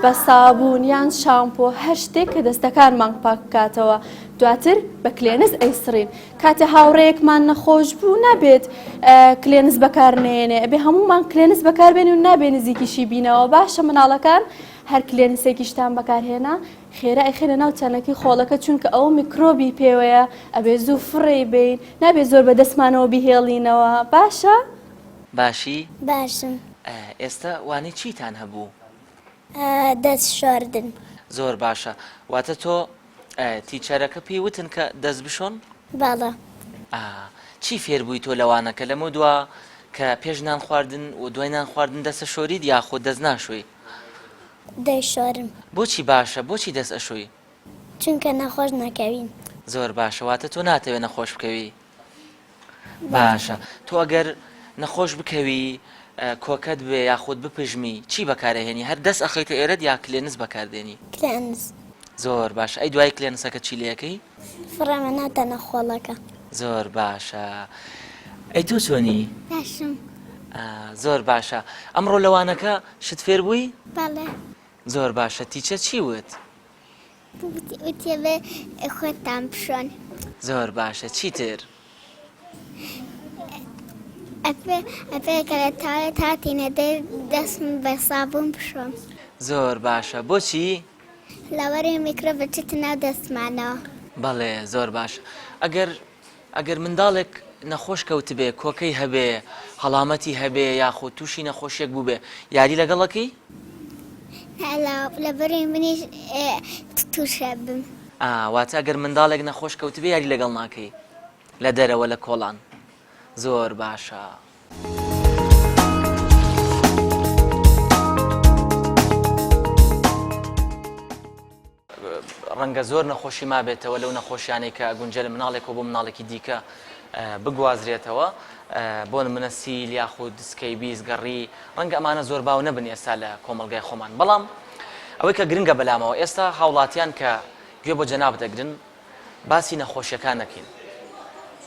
بە سابوون یان شامپۆ هەر شتێک کە دەستەکانمان پاک بکاتەوە دواتر بە کلێنس ئەیسڕین کاتێ هاوڕێیەکمان نەخۆش بوو نابێت کلێنس بەکار نێنێ ئەبێ هەموومان کلێنس بەکاربێن و نابێ نزیکیشی بینەوە باشە مناڵەکان هەر کلێنسێکیشتان بەکارهێنا خێرا ئەیخەینە ناو چەنەکەی خۆڵەکە چونکە ئەوە میکرۆبی پێوەیە ئەبێ زوو فڕێی بەین نابێ زۆر بە دەستمانەوە بیهێڵینەوە باشە؟ باشی؟ باشم. ئێستە وانەی چیتان هەبوو؟ دەست شۆردن. زۆر باشە واتە تۆ teacher ەکە پێی وتن کە دەست بشۆن؟ بەڵێ. ئا چی فێر بووی تۆ لە وانەکە لەمە دوا کە پێش نان خواردن و دوای نان خواردن دەست ئەشۆریت یاخود دەست ناشۆی؟ دەیشۆرم. بۆچی باشە بۆچی دەست ئەشۆی؟ چونکە نەخۆش نەکەوین. زۆر باشە واتە تۆ ناتەوێ نەخۆش بکەوی باشە تۆ ئەگەر نەخۆش بکەوی کۆکەت بێ یاخود بپژمی چی بەکارەهێنی هەر دەست ئەخەیتە ئێرەت یا کلێنس بەکاردێنی؟ کلێنس. زۆر باشە ئەی دوای کلێنسەکە چی لێکەی؟ فڕێمە ناو تەنە خۆڵەکە. زۆر باشە ئەی تۆ چۆنی؟ باشم. زۆر باشە ئەمڕۆ لە وانەکە شت فێر بووی؟ بەڵێ. زۆر باشە teacher چی وت؟ وتی بێ خۆتان بشۆن. زۆر باشە چیتر؟ ئەپێ کە لە تاوێت هاتینە دەر دەستم بە سابوون بشۆم. زۆر باشە بۆچی؟ لەوەرەی میکرۆب بچێتە ناو دەستمانەوە. بەڵێ زۆر باشە ئەگەر ئەگەر منداڵێک نەخۆش کەوتبێ کۆکەی هەبێ هەڵامەتی هەبێ یاخود تووشی نەخۆشیەک بووبێ یاری لەگەڵ ئەکەی؟ نا لەبەرەی منیش تووشە بم. ئا واتە ئەگەر منداڵێک نەخۆش کەوتبێ یاری لەگەڵ ناکەی لە دەرەوە لە کۆڵان زۆر باشە. ڕەنگە زۆر نەخۆشی مابێتەوە لەو نەخۆشیانەی کە ئەگونجێ لە مناڵێکەوە بۆ مناڵێکی دیکە بگوازرێتەوە بۆ نمونە سیل یاخود scabies گەڕی ڕەنگە ئەمانە زۆر باو نەبن ئێستا لە کۆمەڵگای خۆمان بەڵام ئەوەی کە گرنگە بەلامەوە ئێستا هاوڵاتیان کە گوێ بۆ جەنابت ئەگرن باسی نەخۆشیەکان نەکەین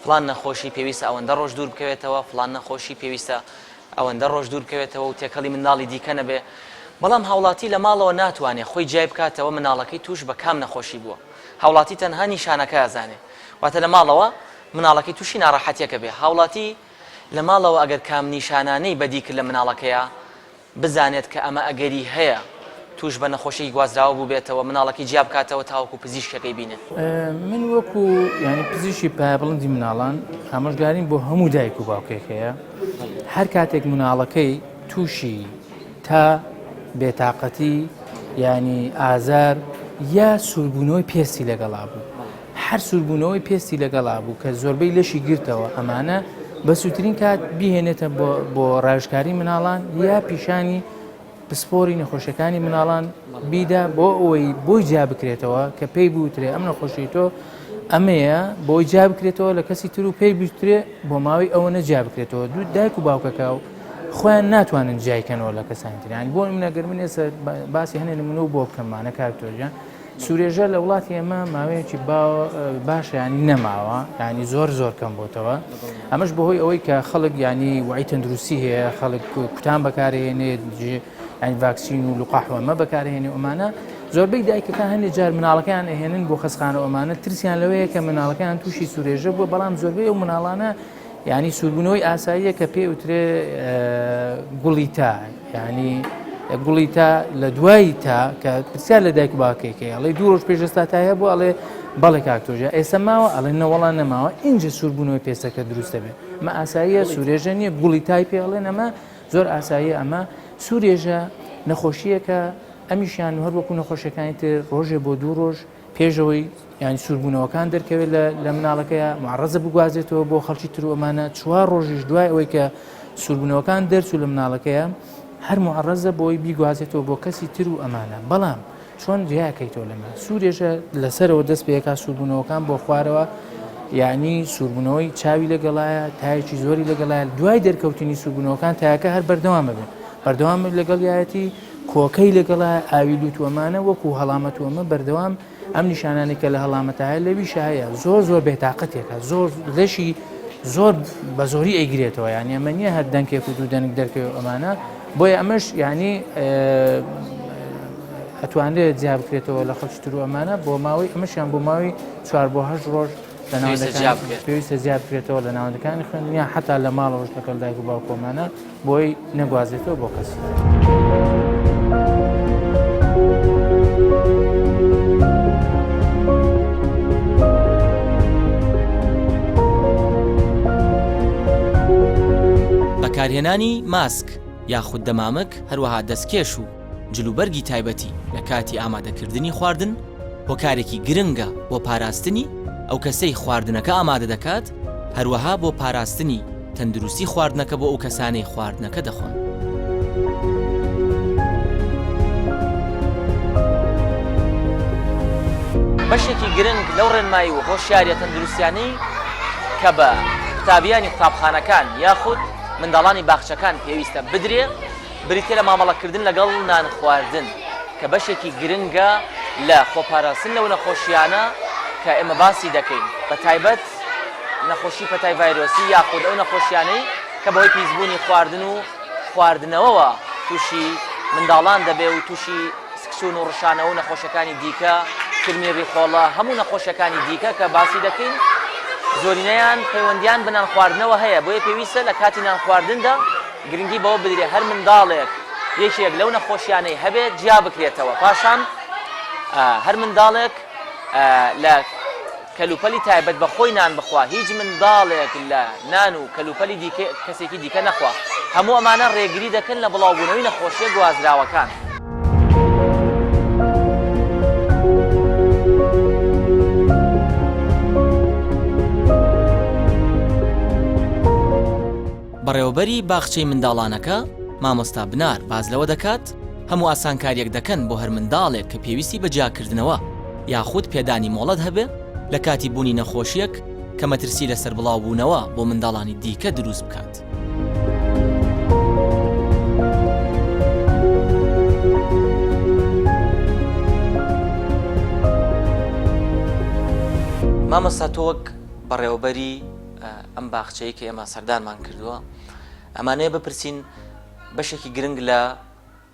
فڵان نەخۆشی پێویستە ئەوەندە ڕۆژ دوور بکەوێتەوە فڵان نەخۆشی پێویستە ئەوەندە ڕۆژ دوور بکەوێتەوە و تێکەڵی منداڵی دیکە نەبێ بەڵام هاوڵاتی لە ماڵەوە ناتوانێ خۆی جیای بکاتەوە مناڵەکەی توش بە کام نەخۆشی بووە هاوڵاتی تەنها نیشانەکە ئەزانێ واتە لە ماڵەوە مناڵەکەی توشی ناڕەحەتیەکە بێ هاوڵاتی لە ماڵەوە ئەگەر کام نیشانانەی بەدی کرد لە مناڵەکەیا بزانێت کە ئەمە ئەگەری هەیە تووش بە نەخۆشیی گوازراوە بووبێتەوە، مناڵەکەی جیا بکاتەوە تاوەکو پزیشکەکەی بینێت. من وەکو یانی پزیشکی پایەبڵندی مناڵان ئامۆژگاریم بۆ هەموو دایک و باوکێک هەیە هەر کاتێک مناڵەکەی تووشی تا بێتاقەتی ینی ئازار یا سووربوونەوەی پێستی لەگەڵا بوو هەر سووربوونەوەی پێستی لەگەڵا بوو کە زۆربەی لەشی گرتەوە ئەمانە بە سووترین کات بیهێنێتە بۆ ڕاوێژکاری مناڵان یا پیشانی پسپۆری نەخۆشیەکانی مناڵان بیدا بۆ ئەوەی بۆی جیا بکرێتەوە کە پێی بوترێ ئەم نەخۆشی تۆ ئەمەیە بۆی جیا بکرێتەوە لە کەسی تر و پێی بوترێ بۆ ماوەی ئەوە نەجیا بکرێتەوە دوو دایک و باوکەکە و خۆیان ناتوانن جیایکەنەوە لە کەسانی تریان بۆ منەگەر من ئێستا باسی هەنێ نمونە بۆ بکەمانە کاکتۆریان سورێژە لە وڵاتی ئێمە ماوەیەکی باشە ینی نەماوە ینی زۆر زۆر کەم بۆتەوە ئەمەش بەهۆی ئەوەی کە خەڵک ینی وعی تەندروستی هەیە خەڵک کوتان بەکارهێنێت ینی ڤاکسین و لقاح و ئەمە بەکارهێنێ ئەمانە زۆربەی دایکەکان هەندێک جار مناڵەکەیان ئەهێنن بۆ خەسخانە ئەمانە ترسیان لەوەیە کە مناڵەکەیان تووشی سورێژە بووە بەڵام زۆربەی ئەو مناڵانە یانی سووربوونەوەی ئاساییە کە پێ وترێ گوڵی تا یانی گوڵی تا لە دوای تا کە پرسیار لە دایک و باوکێکەکەی ئەڵێ دوو ڕۆژ پێش ئێستا تای هەبوو ئەڵێ بەڵێ کاک تۆژە ئێستا ماوە ئەڵێ نەوەڵا نەماوە ئینجا سووربوونەوەی پێستەکە دروست دەبێت ئەمە ئاساییە سوورێژە نییە گوڵی تای پێ ئەڵێن ئەمە زۆر ئاساییە ئەمە سوورێژە نەخۆشییەکە ئەمیشیان هەر وەکو نەخۆشیەکانی تر ڕۆژێ بۆ دوو ڕۆژ پێش ئەوەی یانی سووربوونەوەکان دەرکەوێت لە مناڵەکەیە معڕزە بگوازێتەوە بۆ خەڵکی تر و ئەمانە چوار ڕۆژیش دوای ئەوەی کە سووربوونەوەکان دەرچوو لە مناڵەکەیە هەر معڕزە بۆی بیگوازێتەوە بۆ کەسی تر و ئەمانە بەڵام چۆن جیاکەیتەوە لەمە سوورێژە لەسەرەوە دەست پێکا سووربوونەوەکان بۆ خوارەوە یعنی سووربوونەوەی چاوی لەگەڵایە تایەکی زۆری لەگەڵایە دوای دەرکەوتنی سووربوونەوەکان تاکە هەر بەردەوامە بێت بەردەوام لەگەڵ یایەتی کۆکەی لەگەڵا ئاوی لوت و ئەمانە وەکو هەڵامەت و ئەمە بەردەوام ئەم نیشانانەی کە لە هەڵامەتا هەیە لەویشا هەیە زۆر زۆر بێتاقەتێکە زۆر لەشی زۆر بە زۆری ئەیگرێتەوە یعنی ئەمە نییە هەر دەنکێک و دوو دەنک دەرکەوێت ئەمانە بۆیە ئەمەش یعنی ئەتوانرێت جیا بکرێتەوە لە خەڵکی تر و ئەمانە بۆ ماوەی ئەمەشیان بۆ ماوەی چوار بۆ هەشت ڕۆژ لە ناوەندەکان پێویستە جیا بکرێتەوە لە ناوەندەکانی خوێندن یان حتا لە ماڵەوەش لەگەڵ دایک و باوکۆمانە بۆی نەگوازێتەوە بۆ کەسی تر. بەکارهێنانی ماسک یاخود دەمامک هەروەها دەستکێش و جلوبەرگی تایبەتی لە کاتی ئامادەکردنی خواردن هۆکارێکی گرنگە بۆ پاراستنی ئەو کەسەی خواردنەکە ئامادە دەکات، هەروەها بۆ پاراستنی تەندروستی خواردنەکە بۆ ئەو کەسانەی خواردنەکە دەخۆن. بەشێکی گرنگ لەو ڕێنمایی و هۆشیاریە تەندروستیانەی کە بە قوتابیانی قوتابخانەکان یاخود منداڵانی باخچەکان پێویستە بدرێ، بریتیە لە مامەڵەکردن لەگەڵ نانخواردن کە بەشێکی گرنگە لە خۆپاراستن لەو نەخۆشیانە کە ئێمە باسی دەکەین بە تایبەت نەخۆشی پەتای ڤایرۆسی یاخود ئەو نەخۆشیانەی کە بەهۆی پیسبوونی خواردن و خواردنەوەوە تووشی منداڵان دەبێ و تووشی سکچوون و ڕشانەوە و نەخۆشیەکانی دیکە، کرمی ڕیخۆڵە، هەموو نەخۆشیەکانی دیکە کە باسی دەکەین. زۆرینەیان پەیوەندیان بە نانخواردنەوە هەیە، بۆیە پێویستە لە کاتی نانخواردندا گرنگی بەوە بدرێت هەر منداڵێک یەکێک لەو نەخۆشیانەی هەبێت جیا بکرێتەوە، پاشان هەر منداڵێک لە کەلوپەلی تایبەت بە خۆی نان بخوا، هیچ منداڵێک لە نان و کەلوپەلی دیکە کەسێکی دیکە نەخوا، هەموو ئەمانە ڕێگری دەکەن لە بڵاوبوونەوەی نەخۆشییە گوازراوەکان. بەڕێوەبەری باخچەی منداڵانەکە، مامۆستا بنار باس لەوە دەکات، هەموو ئاسانکارییەک دەکەن بۆ هەر منداڵێک کە پێویستی بە جیاکردنەوە یاخود پێدانی مۆڵەت هەبێ لە کاتی بوونی نەخۆشییەک کە مەترسی لەسەر بڵاوبوونەوە بۆ منداڵانی دیکە دروست بکات. مامۆستا تۆ وەک بەڕێوەبەری ئەم باخچەی کە ئێمە سەردانمان کردووە ئەمانەیە بپرسین بەشێکی گرنگ لە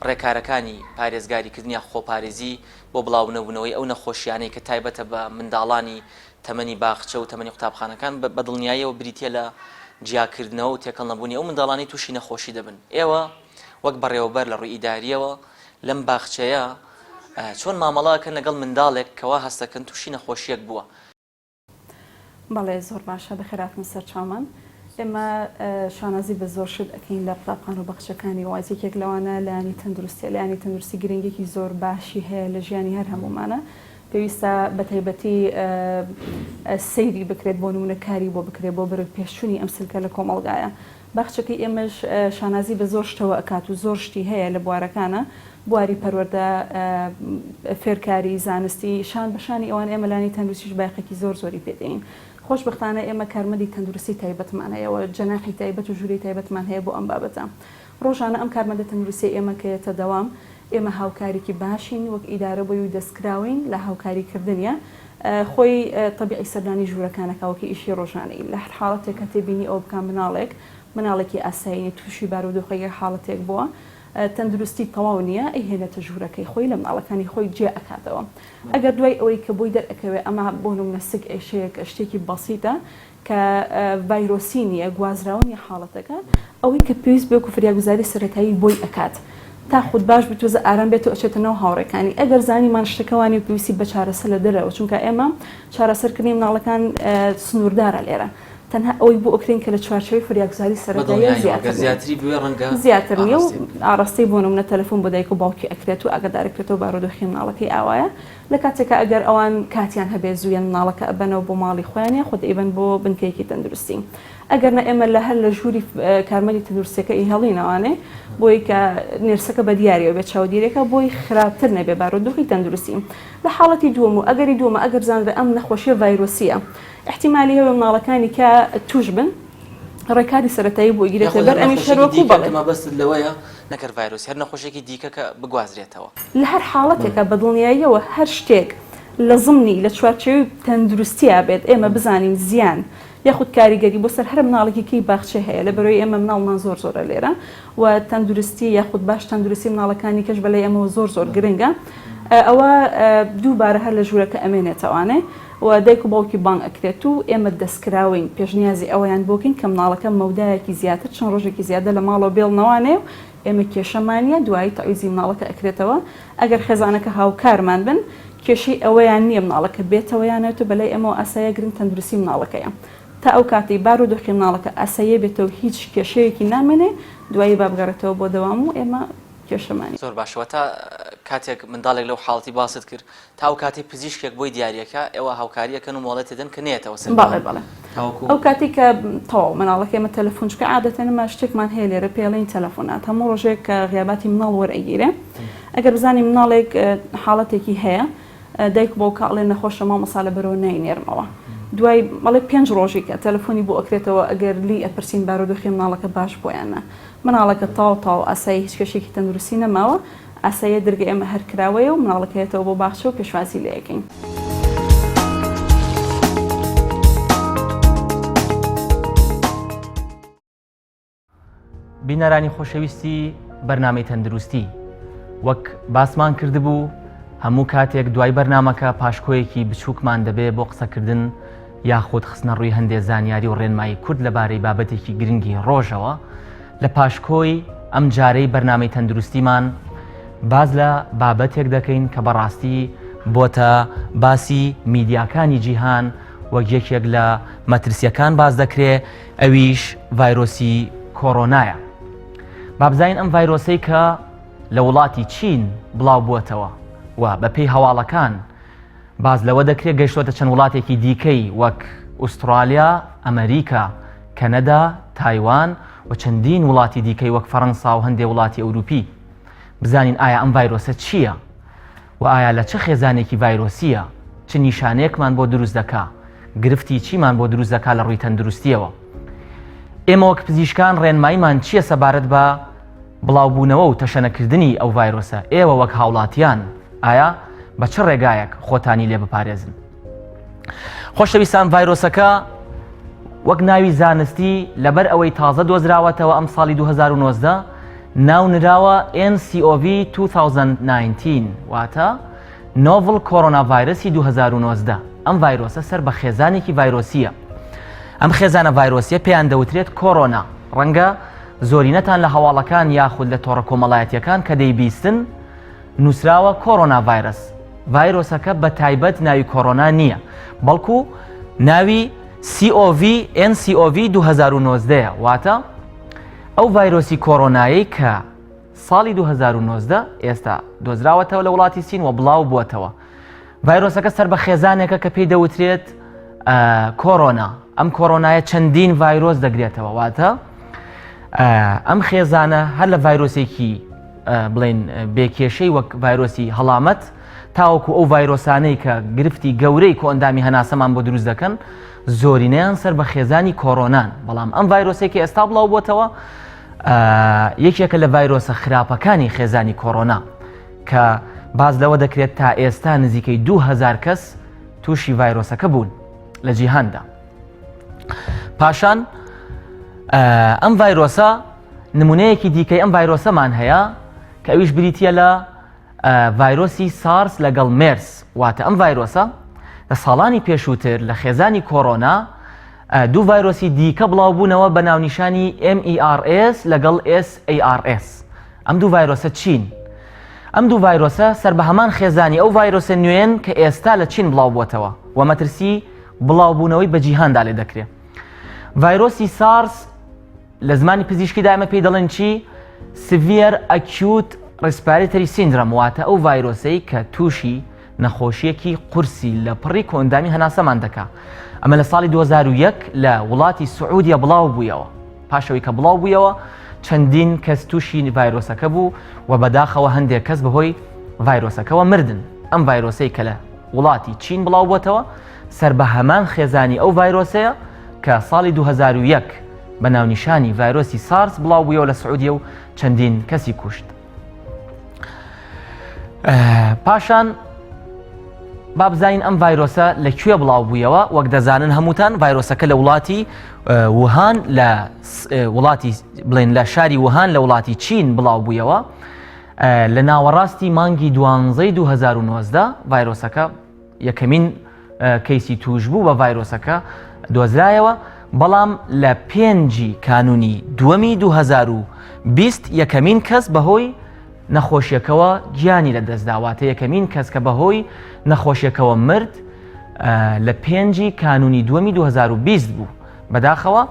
ڕێکارەکانی پارێزگاریکردن یا خۆپارێزی بۆ بڵاونەبوونەوەی ئەو نەخۆشیانەی کە تایبەتە بە منداڵانی تەمەنی باخچە و تەمەنی قوتابخانەکان بە دڵنیاییەوە بریتییە لە جیاکردنەوە و تێکەڵ نەبوونی ئەو منداڵانەی تووشی نەخۆشی دەبن. ئێوە وەک بەڕێوەبەر لە ڕووی ئیدارییەوە لەم باخچەیە چۆن مامەڵە ئەکەن لەگەڵ منداڵێک کەوا هەستەکەن تووشی نەخۆشییەک بووە؟ بەڵێ زۆر باشە بەخێرهاتن سەرچاومان. ئێمە شانازی بە زۆر شت ئەکەین لە قوتابخانە و باخچەکانی وایز یەکێک لەوانە لایەنی تەندروستیە لایەنی تەندروستی گرنگیەکی زۆر باشی هەیە لە ژیانی هەر هەموومانە پێویستە بە تایبەتی سەیری بکرێت بۆ نمونە کاری بۆ بکرێت بۆ بەرەو پێشچونی ئەم سلکە لە کۆمەڵگایە باخچەکەی ئێمەش شانازی بە زۆر شتەوە ئەکات و زۆر شتی هەیە لە بوارەکانە بواری پەروەردە، فێرکاری، زانستی، شان بە شانی ئەوان ئێمە لانی تەندروستیش بایەخێکی زۆر زۆری پێ دەین. خۆشبەختانە ئێمە کارمەندی تەندروستی تایبەتمان هەیە و جەناحی تایبەت و ژووری تایبەتمان هەیە بۆ ئەم بابەتە. ڕۆژانە ئەم کارمەندە تەندروستیەی ئێمە کە یەتە دەوام، ئێمە هاوکاریکی باشین وەک ئیدارە بۆی و دەستکراوەین لە هاوکاری کردنیا. خۆی تەبیعی سەردانی ژوورەکان ئەکا وەکی ئیشی ڕۆژانەی. لە هەر حاڵەتێکا تێبینی ئەوە بکا مناڵێک، مناڵێکی ئاسایی نیە، تووشی بارودۆخێک یا حاڵەتێک بووە، تەندروستی تەواو نیە ئەیهێنێتە ژوورەکەی خۆی لە مناڵەکانی خۆی جیا ئەکاتەوە ئەگەر دوای ئەوەی کە بۆی دەرئەکەوێ ئەمە بۆ نمونە سک ئێشەیەک شتێکی بەسیتە کە ڤایرۆسی نیە گوازراوە نیە حاڵەتەکە ئەوەی کە پێویست بێ وەکو فریاگوزاری سەرەتایی بۆی ئەکات تا خود باش بێت تۆزە ئارام بێت و ئەچێتە ناو هاوڕێکانی ئەگەر زانیمان شتەکە وانیە و پێویستی بە چارەسەر لە دەرەوە چونکە ئێمە چارەسەرکردنی مناڵەکان سنووردارە لێرە تەنها ئەوەی بۆ ئەکرێن کە لە چوارچێوەی فریاگوزاری سەرەتاییە زیاتر نییە. زیاتری بوێ ڕەنگە زیاتر نییە و ئاڕاستەی بۆ نمونە تەلەفۆن بۆ دایک و باوکی ئەکرێت و ئاگادارەکرێتەوە بارودۆخی مناڵەکەی ئاوایە لە کاتێکا ئەگەر ئەوان کاتیان هەبێت زوویان مناڵەکە ئەبەنەوە بۆ ماڵی خۆیان یاخود ئەیبەن بۆ بنکەیەکی تەندروستی ئەگەر نا ئێمە لە هەر لە ژووری کارمەندی تەندروستیەکە ئیهێڵینەوانێ بۆی کە نێرسەکە بە دیاریەوە بێت چاودێریەکە بۆی خراپتر نەبێ بارودۆخی تەندروستی لە حاڵەتی دووەم و ئەگەری دووەمە ئەگەر زانرا ئەم نەخۆشیە ڤایرۆسیە ئیحتیمالی هەیە مناڵەکانی کە توش بن ڕێکاری سەرەتایی بۆ گیرێتە بەر ئەمیش هەر وەکو بەڵێ. مەبەستت لەوەیە نەک هەر ڤایرۆسی هەر نەخۆشیەکی دیکە کە بگوازرێتەوە. لە هەر حاڵەتێکا بە دڵنیاییەوە هەر شتێک لە زمنی لە چوارچێوەی تەندروستیا بێت ئێمە بزانین زیان یاخود کاریگەری بۆ سەر هەر مناڵێکی کەی باخچە هەیە لەبەرئەوەی ئێمە مناڵمان زۆر زۆرە لێرە و تەندروستی یاخود باش تەندروستی مناڵەکانی کەش بەلای ئێمەوە زۆر زۆر گرنگە ئەوە دووبارە هەر لە ژوورەکە ئەمێنێتەوانێ و دایک و باوکی بانگ ئەکرێت و ئێمە دەستکراوەین پێشنیازی ئەوەیان بۆ کەین کە مناڵەکە مەودایەکی زیاتر چەند ڕۆژێکی زیادە لە ماڵەوە بێڵنەوانێ و ئێمە کێشەمان نیە دوایی تەعویزی مناڵەکە ئەکرێتەوە ئەگەر خێزانەکە هاوکارمان بن کێشەی ئەوەیان نیە مناڵەکە بێتەوە یان نەێتەوە بەلای ئێمەوە ئاساییە گرنگ تەندروستی مناڵەکەیە تا ئەو کاتەی بارودۆخی مناڵەکە ئاساییە بێتەوە هیچ کێشەیەکی نامێنێ دوایی با بگەڕێتەوە بۆ دەوام و ئێمە کێشەمان زۆر باشە واتە کاتێک منداڵێک لەو حاڵەتی باست کرد تا ئەو کاتەی پزیشکێک بۆی دیاریەکا ئێوە هاوکاری ئەکەن و مۆڵەتی دەن کە نەیەتەوە سەر بەڵێ بەڵێ تاوەکو ئەو کاتەی کە تەواو مناڵەکە ئێمە تەلەفۆن چونکە عادەتەن ئێمە شتێکمان هەیە لێرە پێی ئەڵێین تەلەفۆنات هەموو ڕۆژێک کە غیاباتی مناڵ وەرئەگیرێ ئەگەر بزانین مناڵێک حاڵەتێکی هەیە دایک و باوکە ئەڵێن نەخۆشە مامۆستا لەبەرەوە ناینێرمەوە دوای ئەڵێ پێنج ڕۆژی کە تەلەفۆنی بۆ ئەکرێتەوە ئەگەر لی ئەپرسین بارودۆخی مناڵەکە باش بووە یان نا مناڵەکە تەواو تەواو ئاسایی هیچ کێشەیەکی تەندروستی نەماوە ئاساییە درگە ئێمە هەر کراوەیە و مناڵەکە یەتەوە بۆ باخچە و پێشوازی لێ ئەکەین. بینەرانی خۆشەویستی بەرنامەی تەندروستی وەک باسمان کردبوو هەموو کاتێک دوای بەرنامەکە پاشکۆیەکی بچووکمان دەبێ بۆ قسەکردن. یاخود خستنەڕووی هەندێ زانیاری و ڕێنمایی کورت لەبارەی بابەتێکی گرنگی ڕۆژەوە، لە پاشکۆی ئەمجارەی بەرنامەی تەندروستیمان باس لە بابەتێک دەکەین کە بەڕاستی بۆتە باسی میدیاکانی جیهان وەک یەکێک لە مەترسیەکان باس دەکرێ ئەویش ڤایرۆسی کۆرۆنایە. با بزانین ئەم ڤایرۆسەی کە لە وڵاتی چین بڵاو بووەتەوە و بەپێی هەواڵەکان باس لەوە دەکرێت گەشتوەتە چەند وڵاتێکی دیکەی وەک ئوسترالیا، ئەمریکا، کەنەدا، تایوان و چەندین وڵاتی دیکەی وەک فەرەنسا و هەندێ وڵاتی ئەوروپی. بزانین ئایا ئەم ڤایرۆسە چییە؟ و ئایا لە چ خێزانێکی ڤایرۆسییە؟ چ نیشانەیەکمان بۆ دروست دەکا؟ گرفتی چیمان بۆ دروست دەکا لە ڕووی تەندروستییەوە؟ ئێمە وەک پزیشکان ڕێنماییمان چییە سەبارەت بە بڵاوبوونەوە و تەشەنەکردنی ئەو ڤایرۆسە، ئێوە وەک هاوڵاتیان ئایا بە چ ڕێگایەک خۆتانی لێ بپارێزن؟ خۆشەویستان ڤایرۆسەکە وەک ناوی زانستی لەبەر ئەوەی تازە دۆزراوەتەوە ئەم ساڵی 2019 ناو نراوە nCoV 2019 واتە novel coronavirus ی 2019 ئەم ڤایرۆسە سەر بە خێزانێکی ڤایرۆسیە ئەم خێزانە ڤایرۆسیە پێیان دەوترێت کۆرۆنا ڕەنگە زۆرینەتان لە هەواڵەکان یاخود لە تۆڕە کۆمەڵایەتیەکان کە دەیبیستن نووسراوە کۆرۆنا ڤایرەس ڤایرۆسەکە بە تایبەت ناوی کۆرۆنا نییە بەڵکو ناوی COV nCoV 2019 واتە ئەو ڤایرۆسی کۆرۆنایەی کە ساڵی 2019 ئێستا دۆزراوەتەوە لە وڵاتی سین و بڵاو بووەتەوە ڤایرۆسەکە سەر بە خێزانێکە کە پێی دەوترێت کۆرۆنا ئەم کۆرۆنایە چەندین ڤایرۆس دەگرێتەوە واتە ئەم خێزانە هەر لە ڤایرۆسێکی بڵێن بێکێشەی وەک ڤایرۆسی هەڵامەت تاوەکو ئەو ڤایرۆسانەی کە گرفتی گەورەی کۆئەندامی هەناسەمان بۆ دروست دەکەن زۆرینەیان سەر بە خێزانی کۆرۆنان بەڵام ئەم ڤایرۆسێکی ئێستا بڵاو بۆتەوە یەکێکە لە ڤایرۆسە خراپەکانی خێزانی کۆرۆنا کە باس لەوە دەکرێت تا ئێستا نزیکەی 2000 کەس تووشی ڤایرۆسەکە بوون لە جیهاندا. پاشان ئەم ڤایرۆسە نمونەیەکی دیکەی ئەم ڤایرۆسەمان هەیە کە ئەویش بریتە لە ڤایرۆسی سارس لەگەڵ مێرس واتە ئەم ڤایرۆسە لە ساڵانی پێشووتر لە خێزانی کۆرۆنا دوو ڤایرۆسی دیکە بڵاوبوونەوە بە ناونیشانی MERS لەگەڵ SARS ئەم دوو ڤایرۆسە چین؟ ئەم دوو ڤایرۆسە سەر بە هەمان خێزانی ئەو ڤایرۆسە نوێن کە ئێستا لە چین بڵاوبووەتەوە و مەترسی بڵاوبوونەوەی بە جیهاندا لێ دەکرێت. ڤایرۆسی سارس لە زمانی پزیشکیدا ئێمە پێی دەڵێن چی؟ Severe Acute Respiratory Syndrome واتە ئەو ڤایرۆسەی کە تووشی نەخۆشیەکی قورسی لە پڕی کۆئەندامی هەناسەمان دەکا. ئەمە لە ساڵی 2001 لە وڵاتی سعودیە بڵاو بوویەوە. پاش ئەوەی کە بڵاو بوویەوە چەندین کەس تووشی ڤایرۆسەکە بوو و بەداخەوە هەندێک کەس بەهۆی ڤایرۆسەکەوە مردن. ئەم ڤایرۆسەی کە لە وڵاتی چین بڵاو بۆتەوە سەر بە هەمان خێزانی ئەو ڤایرۆسەیە کە ساڵی 2001 بە ناونیشانی ڤایرۆسی سارس بڵاو بوویەوە لە سعودیە و چەندین کەسی کوشت. پاشان با بزانین ئەم ڤایرۆسە لە کوێ بڵاو بوویەوە وەک دەزانن هەمووتان ڤایرۆسەکە لە وڵاتی وهان لە وڵاتی بڵێن لە شاری وهان لە وڵاتی چین بڵاو بوویەوە لە ناوەڕاستی مانگی دوانزەی 2019 ڤایرۆسەکە یەکەمین کەیسی تووشبوو بە ڤایرۆسەکە دۆزرایەوە، بەڵام لە پێنجی کانوونی دووەمی 2020 یەکەمین کەس بەهۆی نەخۆشیەکەوە گیانی لەدەستدا، واتە یەکەمین کەس کە بەهۆی نەخۆشیەکەوە مرد لە پێنجی کانوونی دووەمی 2020 بوو. بەداخەوە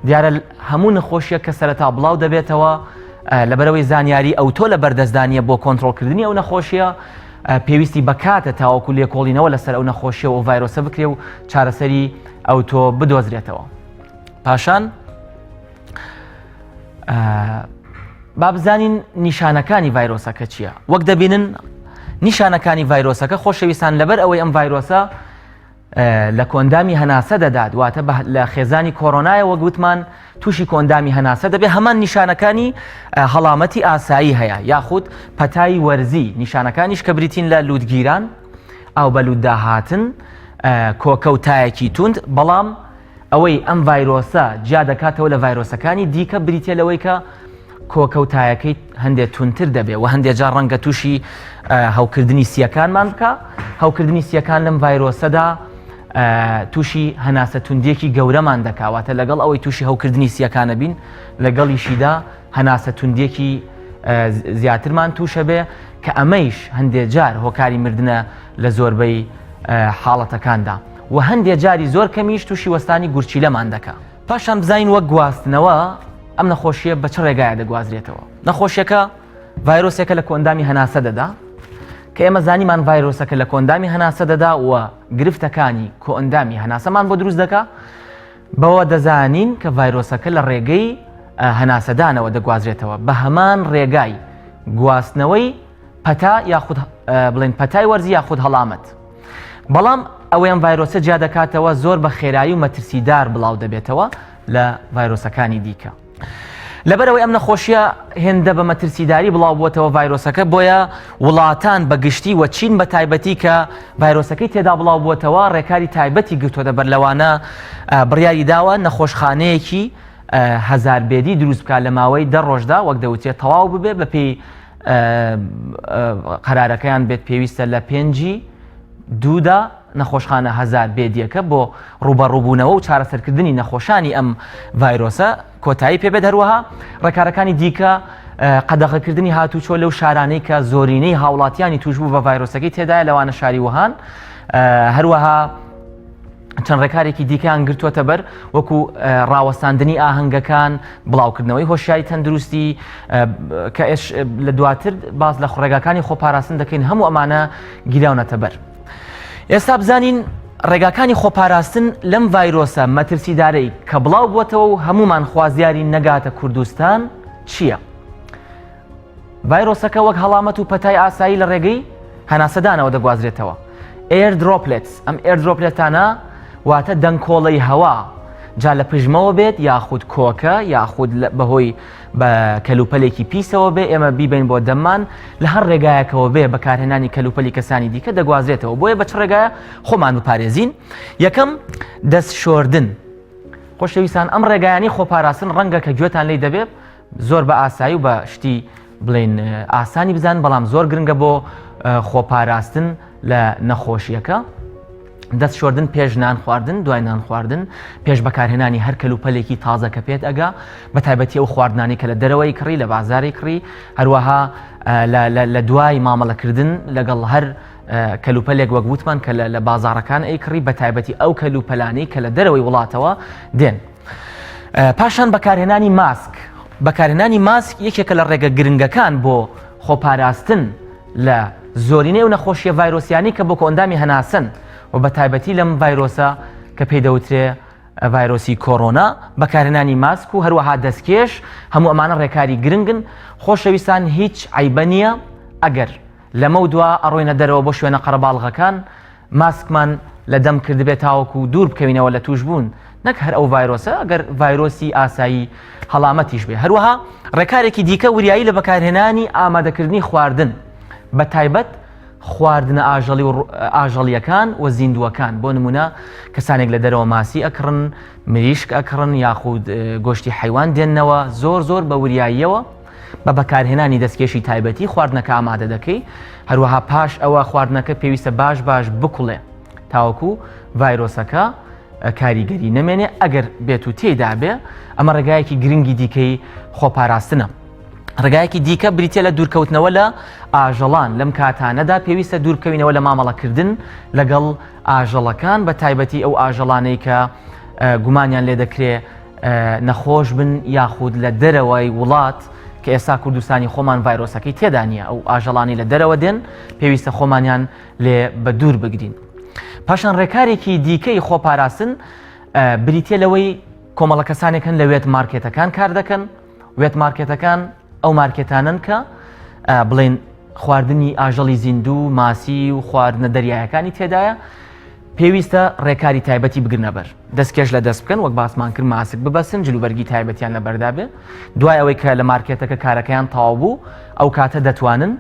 دیارە هەموو نەخۆشیەک کە سەرەتا بڵاو دەبێتەوە لەبەرەوەی زانیاری ئەوتۆ لە بەردەستدا نییە بۆ کۆنترۆڵکردنی ئەو نەخۆشیە پێویستی بە کاتە تاوەکو لێکۆڵینەوە لەسەر ئەو نەخۆشیە و ڤایرۆسە بکرێ و چارەسەری ئەوتۆ بدۆزرێتەوە. پاشان با بزانین نیشانەکانی ڤایرۆسەکە چییە وەک دەبینن نیشانەکانی ڤایرۆسەکە خۆشەویستان لەبەر ئەوەی ئەم ڤایرۆسە لە کۆئەندامی هەناسە دەدات واتە لە خێزانی کۆرۆنایە وەک وتمان تووشی کۆئەندامی هەناسە دەبێت هەمان نیشانەکانی هەڵامەتی ئاسایی هەیە یاخود پەتای وەرزی نیشانەکانیش کە بریتین لە لووتگیران ئاو بە لووتداهاتن کۆکە و تایەکی توند بەڵام ئەوەی ئەم ڤایرۆسە جیا دەکاتەوە لە ڤایرۆسەکانی دیکە بریتە لەوەی کە کۆکە و تایەکەی هەندێک توندتر دەبێت و هەندێک جار ڕەنگە تووشی هەوکردنی سیەکانمان بکە هەوکردنی سیەکان لەم ڤایرۆسەدا. تووشی هەناسە توندیەکی گەورەمان دەکا واتە لەگەڵ ئەوەی تووشی هەوکردنی سیەکانە بین لەگەڵیشیدا هەناسە توندیەکی زیاترمان تووشە بێ کە ئەمەیش هەندێ جار هۆکاری مردنە لە زۆربەی حاڵەتەکاندا و هەندێ جاری زۆر کەمیش تووشی وەستانی گورچیلەمان دەکا. پاشان بزانین وەک گواستنەوە ئەم نەخۆشیە بە چ ڕێگایە دەگوازرێتەوە. نەخۆشیەکە ڤایرۆسێکە لە کۆئەندامی هەناسە دەدا کە ئێمە زانیمان ڤایرۆسەکە لە کۆئەندامی هەناسە دەدا و گرفتەکانی کۆئەندامی هەناسەمان بۆ دروست دەکا بەوە دەزانین کە ڤایرۆسەکە لە ڕێگەی هەناسەدانەوە دەگوازرێتەوە بە هەمان ڕێگای گواستنەوەی پەتا یاخود بڵێن پەتای وەرزی یاخود هەڵامەت بەڵام ئەوەی ئەم ڤایرۆسە جیا دەکاتەوە زۆر بە خێرایی و مەترسیدار بڵاو دەبێتەوە لە ڤایرۆسەکانی دیکە. لەبەرەوەی ئەم نەخۆشیە هێندە بە مەترسیداری بڵاو بووەتەوە ڤایرۆسەکە بۆیە وڵاتان بە گشتی و چین بە تایبەتی کە ڤایرۆسەکەی تێدا بڵاو بووەتەوە ڕێکاری تایبەتی گرتووەتە بەر لەوانە بڕیاری داوە نەخۆشخانەیەکی هەزار bed ی دروست بکات لە ماوەی دە ڕۆژدا وەک دەوترێت تەواو ببێ بەپێی قەرارەکەیان بێت پێویستە لە پێنجی دوودا نەخۆشخانە هەزار bed یەکە بۆ ڕووبەڕووبوونەوە و چارەسەرکردنی نەخۆشانی ئەم ڤایرۆسە کۆتایی پێبێت هەروەها ڕێکارەکانی دیکە قەدەغەکردنی هاتوچۆ لەو شارانەی کە زۆرینەی هاوڵاتیانی توشبوو بە ڤایرۆسەکەی تێدایە لەوانە شاری وهان هەروەها چەند ڕێکارێکی دیکەیان گرتووەتە بەر وەکو ڕاوەستاندنی ئاهەنگەکان بڵاوکردنەوەی هۆشیاری تەندروستی کە ئێش لە دواتر باس لە ڕێگاکانی خۆپاراستن دەکەین هەموو ئەمانە گیراونەتە بەر. ئێستا بزانین ڕێگاکانی خۆپاراستن لەم ڤایرۆسە مەترسیدارەی کە بڵاو بووەتەوە و هەمومان خوازیاری نەگاتە کوردستان چییە؟ ڤایرۆسەکە وەک هەڵامەت و پەتای ئاسایی لە ڕێگەی هەناسەدانەوە دەگوازرێتەوە. Air droplets، ئەم air droplet انە واتە دەنکۆڵەی هەوا، جا لە پژمەوە بێت یاخود کۆکە یاخود بەهۆی بە کەلوپەلێکی پیسەوە بێ ئێمە بیبەین بۆ دەممان لە هەر ڕێگایەکەوە بێ بەکارهێنانی کەلوپەلی کەسانی دیکە دەگوازرێتەوە بۆیە بە چ ڕێگایە خۆمان بپارێزین یەکەم دەست شۆردن خۆشەویستان ئەم ڕێگایانی خۆپاراستن ڕەنگە کە گوێتان لی دەبێت زۆر بە ئاسایی و بە شتی بڵێن ئاسانی بزان بەڵام زۆر گرنگە بۆ خۆپاراستن لە نەخۆشیەکە دەست شۆردن پێش نان خواردن دوای نان خواردن پێش بەکارهێنانی هەر کەلوپەلێکی تازە کە پێت ئەگا بە تایبەتی ئەو خواردنانی کە لە دەرەوەی کڕی لە بازاری کڕی هەروەها لە دوای مامەڵەکردن لەگەڵ هەر کەلوپەلێک وەک وتمان کە لە بازارەکان ئەیکڕی بە تایبەتی ئەو کەلوپەلانەی کە لە دەرەوەی وڵاتەوە دێن. پاشان بەکارهێنانی ماسک بەکارهێنانی ماسک یەکێکە لە ڕێگە گرنگەکان بۆ خۆپاراستن لە زۆرینەی ئەو نەخۆشیە ڤایرۆسیانی کە بۆ کۆئەندامی هەناسەن و بە تایبەتی لەم ڤایرۆسە کە پێی دەوترێ ڤایرۆسی کۆرۆنا بەکارهێنانی ماسک و هەروەها دەستکێش هەموو ئەمانە ڕێکاری گرنگن خۆشەویستان هیچ عیبە نییە ئەگەر لەمەو دوا ئەڕۆینە دەرەوە بۆ شوێنە قەرەباڵغەکان ماسکمان لە دەم کردبێت تاوەکو دوور بکەوینەوە لە تووشبوون نەک هەر ئەو ڤایرۆسە ئەگەر ڤایرۆسی ئاسایی هەڵامەتیش بێ هەروەها ڕێکارێکی دیکە وریایی لە بەکارهێنانی ئامادەکردنی خواردن بە تایبەت خواردنە ئاژەڵی و ئاژەڵیەکان و زیندووەکان بۆ نمونە کەسانێک لە دەرەوە ماسی ئەکڕن مریشک ئەکڕن یاخود گۆشتی حیوان دێننەوە زۆر زۆر بە وریاییەوە بە بەکارهێنانی دەستکێشی تایبەتی خواردنەکە ئامادە دەکەی، هەروەها پاش ئەوە خواردنەکە پێویستە باش باش بکوڵێ تاوەکو ڤایرۆسەکە کاریگەری نەمێنێ ئەگەر بێت و تێیدا بێ ئەمە ڕێگایەکی گرنگی دیکەی خۆپاراستنە. ڕێگایەکی دیکە بریتە لە دوورکەوتنەوە لە ئاژەڵان لەم کاتانەدا پێویستە دووربکەوینەوە لە مامەڵەکردن لەگەڵ ئاژەڵەکان بە تایبەتی ئەو ئاژەڵانەی کە گومانیان لێ دەکرێ نەخۆش بن یاخود لە دەرەوەی وڵات کە ئێستا کوردستانی خۆمان ڤایرۆسەکەی تێدا نییە ئەو ئاژەڵانی لە دەرەوە دێن پێویستە خۆمانیان لێ بە دوور بگرین. پاشان ڕێکارێکی دیکەی خۆپاراستن بریتە لەوەی کۆمەڵە کەسانێک هەن لە wet market ەکان کار دەکەن wet market ەکان ئەو مارکێتانن کە بڵێن خواردنی ئاژەڵی زیندوو ماسی و خواردنە دەریایەکانی تێدایە پێویستە ڕێکاری تایبەتی بگرنە بەر، دەستکێش لە دەست بکەن، وەک باسمان کرد ماسک ببەستن، جلوبەرگی تایبەتیان لەبەردا بێ، دوای ئەوەی کە لە مارکێتەکە کارەکەیان تەواو بوو، ئەو کاتە دەتوانن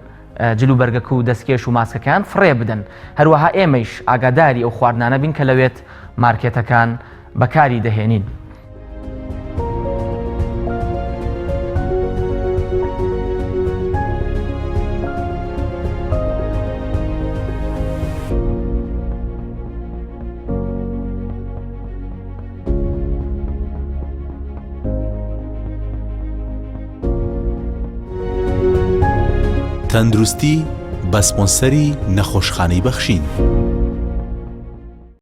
جلوبەرگەکە و دەستکێش و ماسکەکەیان فڕێ بدەن. هەروەها ئێمەیش ئاگاداری ئەو خواردنانە بین کە لە wet market ەکان بەکاری دەهێنین. تەندروستی بە سپۆنسەری نەخۆشخانەی بەخشین.